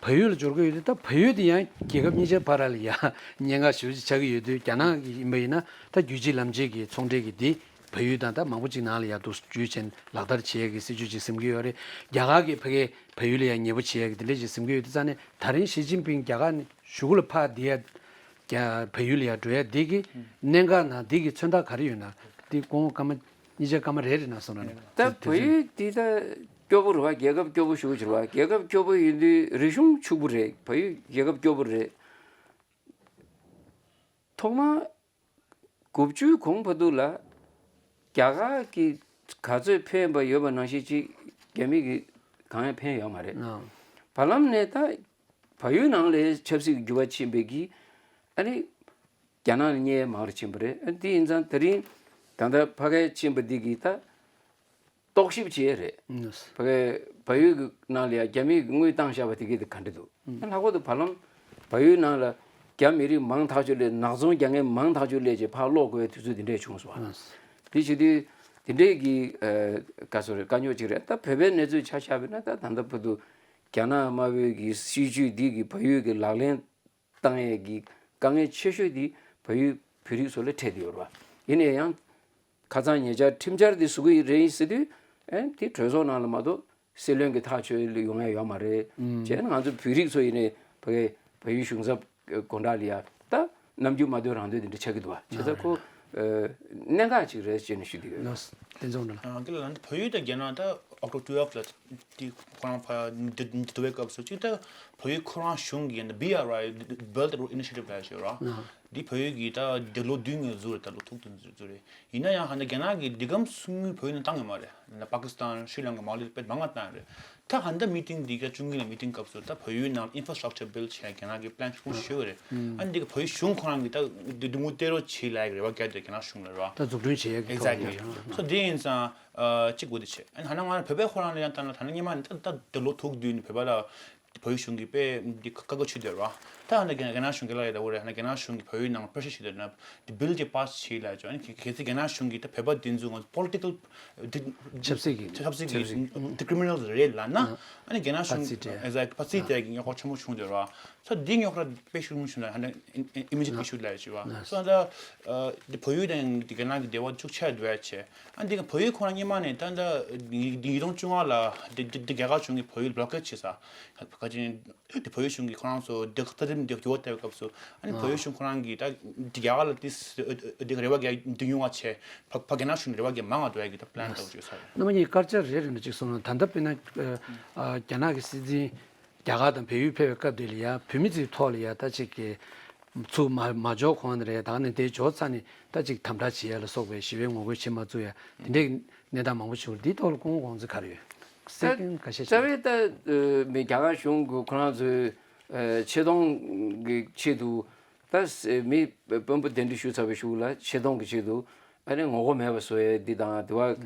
བལ་ཡུལ་ལ་འབྱོར་གི་ཡོད་དུས་ད་བལ་ཡུལ་དེ་ཡང་རྒྱལ་ཁབ་གཉིས་ཆའི་བར་ལ་ཡང་ཉེན་ཁ་ཞེ་པོ་ཅིག་ཆགས་ཀྱི་ཡོད་དུས་རྒྱ་ནག་གི་ཡིན་པ་ཡིན་ན་ད་རྒྱུད་གཅིག་ལམ་གཅིག་གི་ཚོང་འབྲེལ་གྱི་དེ་བལ་ཡུལ་དང་ད་མང་པོ་ཅིག་ནང་ལ་ཡང་འདུག་སེ་རྒྱུས་ཆེན་ལག་བསྟར་བྱེད་ཡ་གི་སྲིད་ཇུས་ཅིག་འཛིན་གྱི་ཡོད་རེད། རྒྱ་གར་གྱིས་ཕ་གིའི་བལ་ཡུལ་ལ་ཡང་ཉེ་པོ་བྱེད་ཡ་གི་དེ་འདྲ་ཅིག་འཛིན་གྱི་ཡོད་དུས་ཙང་ནས་ད་རིང་ཞི་ཅིན་ཕིང་རྒྱ་གར་ནས་གཞུག་གུ་ལ་ཕར་བསྡད་ཡ་རྒྱ་བལ་ཡུལ་ལ་ཡང་འགྲོ་ཡ་འདི་གི་གནད་འགག་ནང་འདི་གི་མཚོན་རྟགས་ག་རེ་ཡོད་ན་འདི་དགོངས་སྐར་མ་གཉིས་ཆ་སྐར་མ་རེ་རེ་ནང་གསུངས་རོགས་གནང་། ད་བལ་ཡུལ་འདི་ད་སྐྱོ་པོ་རེད་བ། རྒྱལ་ཁབ་སྐྱོ་པོ་ཞེ་པོ་ཅིག་རེད་བ། རྒྱལ་ཁབ་སྐྱོ་པོ་ཡིན་དུས་རིག་གཞུང་ཕྱུག་པོ་རེད། བལ་ཡུལ་རྒྱལ་ཁབ་སྐྱོ་པོ་རེད། ཐོག་མར་དགུ་བཅུའི་གོང་བར་དུ་ལ་རྒྱ་གར་གྱིས་ག་ཚོད་ཕན་པ་ཡོད་པ་ནང་བཞིན་ཅིག་རྒྱ་མི་གིས་གང་ཡང་ཕན་ཡོད་མ་རེད། ཨང་། བར་ལམ་ནས་ད་བལ་ཡུལ་ནང་ལ་ཆབ་སྲིད་ཀྱི་འགྱུར་བ་ཕྱིན་པའི་གི་ཨ་ནི་རྒྱ་ནག་ལ་བརྙས་མང་རུ་ཕྱིན་པ་རེད། ཨ་དེ་ཡིན་ཙང་དེ་རིང་ད་ལྟ་ཕ་གིར་ཕྱིན་པ་འདི་གིས་ད་རྟོག་ཞིབ་བྱེད་ཡས་རེད། ཨུམ། ཕ་གི་བལ་ཡུལ་གྱི་ནང་ལ་ཡང་རྒྱ་མིས་དངུལ་བཏང་བཞག་པ་དེ་གས་དེ་ག་འདྲ་འདུག་ཨུམ། ལྷག་པར་དུ་བར་ལམ་བལ་ཡུལ་ནང་ལ་རྒྱ་མི་རིགས་མང་ཐག་ཆོད་སླེབས། ནག་ཚོང་རྒྱག་མཁན་མང་ཐག་ཆོད་སླེབས་བྱས་ཕར་སློག་དགོས་པའི་དུས་ཚོད་དེ་འདྲས་བྱུང་སོང་བ། ཨུམ། དེ་བྱེད་དུས་དེ་འདྲས་ཀྱི་ཨ་ག་ཚོད་རེད། དཀའ་རྙོག་ཅིག་རེད། ད་བོད་པའི་གནས་ཚུལ་ཆ་བཞག་པ་ཡིན་ན་ད་ད་ལྟ་བར་དུ་རྒྱ་ནག་དམར་པོའི་གི་སྲིད་ཇུས་འདི་གི་བལ་ཡུལ་གྱི་ལག་ལེན་བཏང་ཡས་ཀྱི་དཀའ་ངལ་ཆེ་ཤོས་དེ་བལ་ཡུལ་བོད་རིགས་ཚོ་ལ་འཕྲད་དེ་ཡོད་རེད་བ། ཡིན་ན་ཡང་ཁ་སང་ཉེ་ཆར་ཁྲིམས་འཆར་དེ་བཟོ་གི་རེད་ཟེར་དུས་ ཨེ་དེ་གྲོས་ཚོགས་ནང་ལ་མ་གཏོགས་སྲིད་བློན་གྱི་ཐག་གཅོད་ཡོང་ཡ་ཡོད་མ་རེད། བྱས་ན་ང་ཚོ་བོད་རིགས་ཚོ་ཡིན་ནའི་ཕ་གི་བལ་ཡུལ་གཞུང་ཚབ་སྒོ་འགྲམ་ལ་ཡ་ད་ནམ་རྒྱུན་མ་འདོད་རང་འདོད་དེ་འདྲ་ཆགས་ཀྱི་འདུག་བ། བྱས་ཙང་ཁོ་ཨ་གནད་འགག་ཅིག་རེད་ཅེས་ནས་ཞུ་གི་ཡོད། ལགས་སོ། བསྟན་འཛིན་དབང་འདུས་ལགས། ཨ་ཀི་ལ་ལ་འདི་བལ་ཡུལ་དང་རྒྱ་ནག་ད་ཨོག་ཊོ་བར་ཊུ་ཝེལ་ལ་དེ་ཁོ་རང་ཕ་འདི་འདི་འདི་བའི་སྐབས་སུ་གཅིག་ད་བལ་ཡུལ་ཁོ་རང་གཞུང་གིས་འདི་བྷི་ཨར་ཨའི་Belt Road Initiative་ལབ་ཞིག་ཡོད་ར། འདི་བལ་ཡུལ་གྱི་ད་འདི་ལོ་བདུན་ནས་བཟོས་རེད། ད་ལོ་དྲུག་ཏུ་བཟོས་རེད། ཡིན་ན་ཡང་ཧ་ན་རྒྱ་ནག་གིས་འདི་གམ་སུ་ངུའི་བོད་ནང་བཏང་ཡོད་མ་རེད། ན་པ་ཀི་སི་ཐན་ཤྲི་ལང་ཀ་མ་ལི་དཔེ་མང་ང་བཏང་རེད། ད་ཧ་ད་མི་ཊིང་འདི་ག་བཅུ་གཉིས་ལ་མི་ཊིང་སྐབས་སུ་ད་བལ་ཡུལ་ནང་Infrastructure Bill་བྱས་རྒྱ་ནག་གི་པི་ལན་ཁུངས་ཞུས་པ་རེད། ཨ་འདི་ག་བལ་ཡུལ་གཞུང་ཁོ་རང་གིས་ད་འདི་འདི་མུ་སྟེ་རོ་བྱེད་ལ་ཡག་རེ་བ་བརྒྱབ་དེ་རྒྱ་ནག་གཞུང་ལ་རེད་བ། ད་འཛུགས་སྐྲུན་བྱེད་ཡག་གི་ཐོག་Exactly. ནས་རེད། སོ་འདི་ཡིན་ཙང་ཨ་གཅིག་དགོས་དེ་བྱས། ཨ་ཧ་ན་ང་བོད་པའི་ཁོ་རང་ལ་ཡང་ད་ད་ད་ལོ་དྲུག་བདུན་བོད་པ་ལ་བལ་ཡུལ་གཞུང་གིས་དཔེ་འདི་ཁ་ཁ་ཁ་ཆུ་དེ་ར། ད་ཧ་ན་རྒྱ་རྒྱ་ནག་གཞུང་གིས་ལ་ཡ་ད་འོ་རེད། ཧ་ན་རྒྱ་ནག་གཞུང་གིས་བལ་ཡུལ་ནང་པེ་རེ་ཤར་བྱེད་དེ་ན་འདི་བིལ་དེ་པ་སི་བྱེད་ལ་ཅོ། ཨ་ནི་གལ་སྲིད་རྒྱ་ནག་གཞུང་གིས་ད་བོད་པ་འདི་ཚོ་ང་ཚོ་པོ་ལི་ཊི་ཀལ་འདི་ཆབ་སྲིད་ཀྱི་ཆབ་སྲིད་ཀྱི་འདི་ཀི་རི་མི་ནལ་རེད་ལབ་ན། ཨ་ནི་རྒྱ་ནག་གཞུང་ཕ་སི་ཊི་ཨེ་ཛ་ཕ་སི་ཊི་གི་རྙོག་ཁ་ཆེན་པོ་བྱུང་དེ་ར། ད་འདི་རྙོག་ཁ་དཔེ་ཤུགས་ཆུང་ཆུང་ན་ཧ་ན་ཨི་མི་ཇི་ཊི་ཨི་ཤུ་ལ་ཡ་ཅི་བ། སོ་ད་འདི་བལ་ཡུལ་དང་འདི་རྒྱ་ནག་གི་འབྲེལ་བ་ཤུགས་ཆེ་འགྲོ་ཡ་ཆེ། ཨ་འདི་བལ་ཡུལ་ཁོ་རང་སྔོན་མ་ནས་ད་ད་ཉིས་སྟོང་བཅོ་ལྔ་ལ་འདི་འདི་འདི་རྒྱ་གར་གཞུང་གིས་བལ་ཡུལ་བྷི་ལོ་ཀེ་ཌི་བྱས་ས་ག་ཅིག་འདི་བལ་ཡུལ་གཞུང་གིས་ཁོ་རང་ཚོ་འདི་ལྟ་གྲུབ་འདི་འགྱུར་བ་བཏང་བའི་སྐབས་སུ། ཨ་ནི་བལ་ཡུལ་གཞུང་ཁོ་རང་གིས་ད་འདི་རྒྱ་གར་ལ་ཏིས་འདི་རེ་བ་རྒྱག་འདི་ཉུང་བ་བྱས། ཕ་ཕ་རྒྱ་ནག་གཞུང་གི་རེ་བ་རྒྱག་མང་བ་འགྲོ་ཡ་གི་ད་པི་ལན་བཏང་བཅུག་ས་རེད། རྣམ་པ་གཉིས་སྐར་ཆ་རེ་རེ་ནས་གཅིག་གསུངས་ན། ད་ལྟ་དཔེར་ན་ཨ་རྒྱ་ནག་གི་སྲིད་འཛིན་རྒྱ་གར་དང་བལ་ཡུལ་ཕེབས་པའི་སྐབས་དེ་ལ་ཡ་བོད་མི་ཚོའི་ཐོག་ལ་ཡ་ད་ཅིག་གི་ཚུར་མ་མ་འབྱོར་གོང་ནས་རེད། ད་ནས་དེ་འབྱོར་ཚར་ནས་ད་ཅིག་དམ་དྲག་བྱེད་ཡ་ལ་སོགས་པའི་ཞི་བའི་ངོ་རྒོལ་བྱེད་མ་བཅུག་ཡ་དེ་འདྲའི་གནས་སྟངས་མང་པོ་བྱུང་། འདིའི་ཐོག་ལ་སྐུ་ངོ་དགོངས་ཚུལ་ག་རེ་ཡོད། གསལ་སྟོན་ཁ་ཤས་རྩ་བའི་ད་མི་རྒྱ་གར་གཞུང་གི་ཁོ་རང་ཚོའི་ཆེ་མཐོང་གི་ཆེད་དུ་ད་མི་དཔོན་པོ་གདན་འདྲེན་ཞུ་ཚར་བའི་གཞུག་ལ་ཆེ་མཐོང་གི་ཆེད་དུ། ཨ་ནི་ངོ་རྒོལ་མེད་པ་བཟོ་ཡས་འདི་དང་དེ་བ་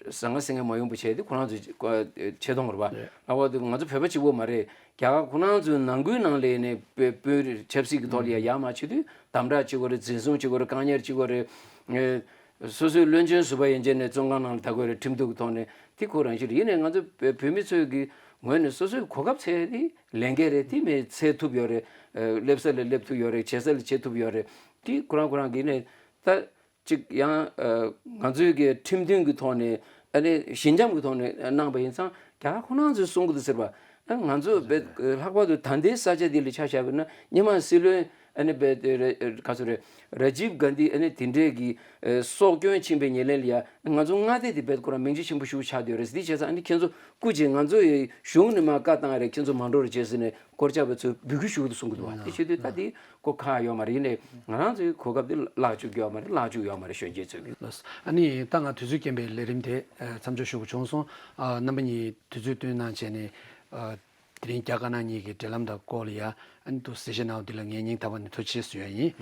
ཟང་ངེ་ཟིང་ངེ་མ་ཡོང་པ་བྱས་ཏེ་ཁོ་རང་ཚོའི་ཆེ་མཐོང་རེད་པ། ལྷག་པར་དུ་ང་ཚོ་བོད་པ་གཅིག་པོ་མ་རེད། རྒྱ་གར་ཁོ་རང་ཚོའི་ནང་ཁུལ་ནང་ལ་ནས་དཔོན་དཔོན་རིགས་ཆབ་སྲིད་ཀྱི་ཐོག་ལ་ཡ་ཡར་མར་བྱེད་དུས་དམ་དྲག་བྱེད་དགོས་རེད། འཛིན་བཟུང་བྱེད་དགོས་རེད། བཀག་ཉར་བྱེད་དགོས་རེད། སོ་སོའི་བློན་ཆེན་ཟུར་པ་ཡན་ཆད་ནས་བཙོན་ཁང་ནང་ལ་ད་དགོས་རེད། ཁྲིམས་གཏུག་གི་ཐོག་ནས་དེ་ཁོ་རང་བཞིན་རེད། ཡིན་ནའི་ང་ཚོ་བོད་མི་ཚོའི་གི་ངོས་ནས་སོ་སོའི་གོ་སྐབས་ཚད་དེ་ལེན་མཁན་རེད། དེ་མི་ཚད་ཐུབ་ཡོད་རེད། སླེབས་ས་ལ་སླེབས་ཐུབ་ཡོད་རེད། བྱེད་ས་ལ་བྱེད་ཐུབ་ཡོད་རེད། དེ་ཁོ་རང་ཁོ་རང་གི་ནས་ད། གཅིག་ཡང་ང་ཚོའི་གི་ཁྲིམས་མཐུན་གྱི་ཐོག་ནས་ཨ་ནི་ཞི་འཇམ་གྱི་ཐོག་ནས་གནང་པ་ཡིན་ཙང་རྒྱ་གར་ཁོ་རང་ཚོས་གསུང་གི་འདུག་ཟེར་བ། ང་ཚོ་བས་ལྷག་པར་དུ་ད་ལྟའི་ས་ཆ་འདི་ལ་ཆ་བཞག་པ་ན་སྔོན་མ་སྲིད་བློན་ཨ་ནི་བས་ག་ཚོད་རེད། ར་ཇིབ་གྷན་དྷི་ཨ་ནི་དེ་འདྲས་ཀྱི་སྲོག་སྐྱོན་ཕྱིན་པའི་ཉེར་ལེན་ལ་ཡ་ང་ཚོ་མངའ་སྡེ་དེ་བས་ཁོ་རང་མིང་རྗེ་ཆེན་པོ་ཞིག་ཆགས་བསྡད་ཡོད་རེད། འདི་བྱས་ཙང་ཨ་ནི་ཁྱེད་ཚོ་སྐུ་མཁྱེན། ང་ཚོ་ཡི་གཞུང་ནས་མར་བཀའ་བཏང་རེད། ཁྱེད་ཚོ་མ་འགྲོ་རེད་ཅེས་ཟེར་ནས་སྐོར་ཆ་བ་ཚོས་འབོད་སྐུལ་ཞུ་གི་འདུག་གསུང་གི་འདུག་བ། དེ་བྱེད་དུས་ད་དེ། གོ་ཁག་ཡོད་མ་རེད། ཡིན་ནའི་ང་རང་ཚོའི་གོ་སྐབས་དེ་བརླག་བཅུག་ཡོད་མ་རེད། བརླག་བཅུག་ཡོད་མ་རེད། གཞོན་སྐྱེས་ཚོས་ཀྱི། ལགས་སོ། ཨ་ནི་ད་ང་དུས་ཚོད་རྐྱེན་པས་ལས་རིམ་དེ་ཨ་མཚམས་འཇོག་ཞུ་དགོས་བྱུང་སོང་། ཨ་རྣམ་པ་གཉིས་དུས་ཚོད་བཏོན་གནང་བྱས་ནས་ཨ་དེ་རིང་རྒྱ་དཀར་ནག་གཉིས་ཀྱི་འབྲེལ་ལམ་དང་སྐོར་ལ་ཡ་ཨ་ནི་ཏོག་ཙམ་གཟིགས་ཞིབ་གནང་བ་འདི་ལ་ངས་སྙིང་ཐག་པ་ནས་ཐུགས་རྗེ་ཆེ་ཞུ་ཡ་ཡིན།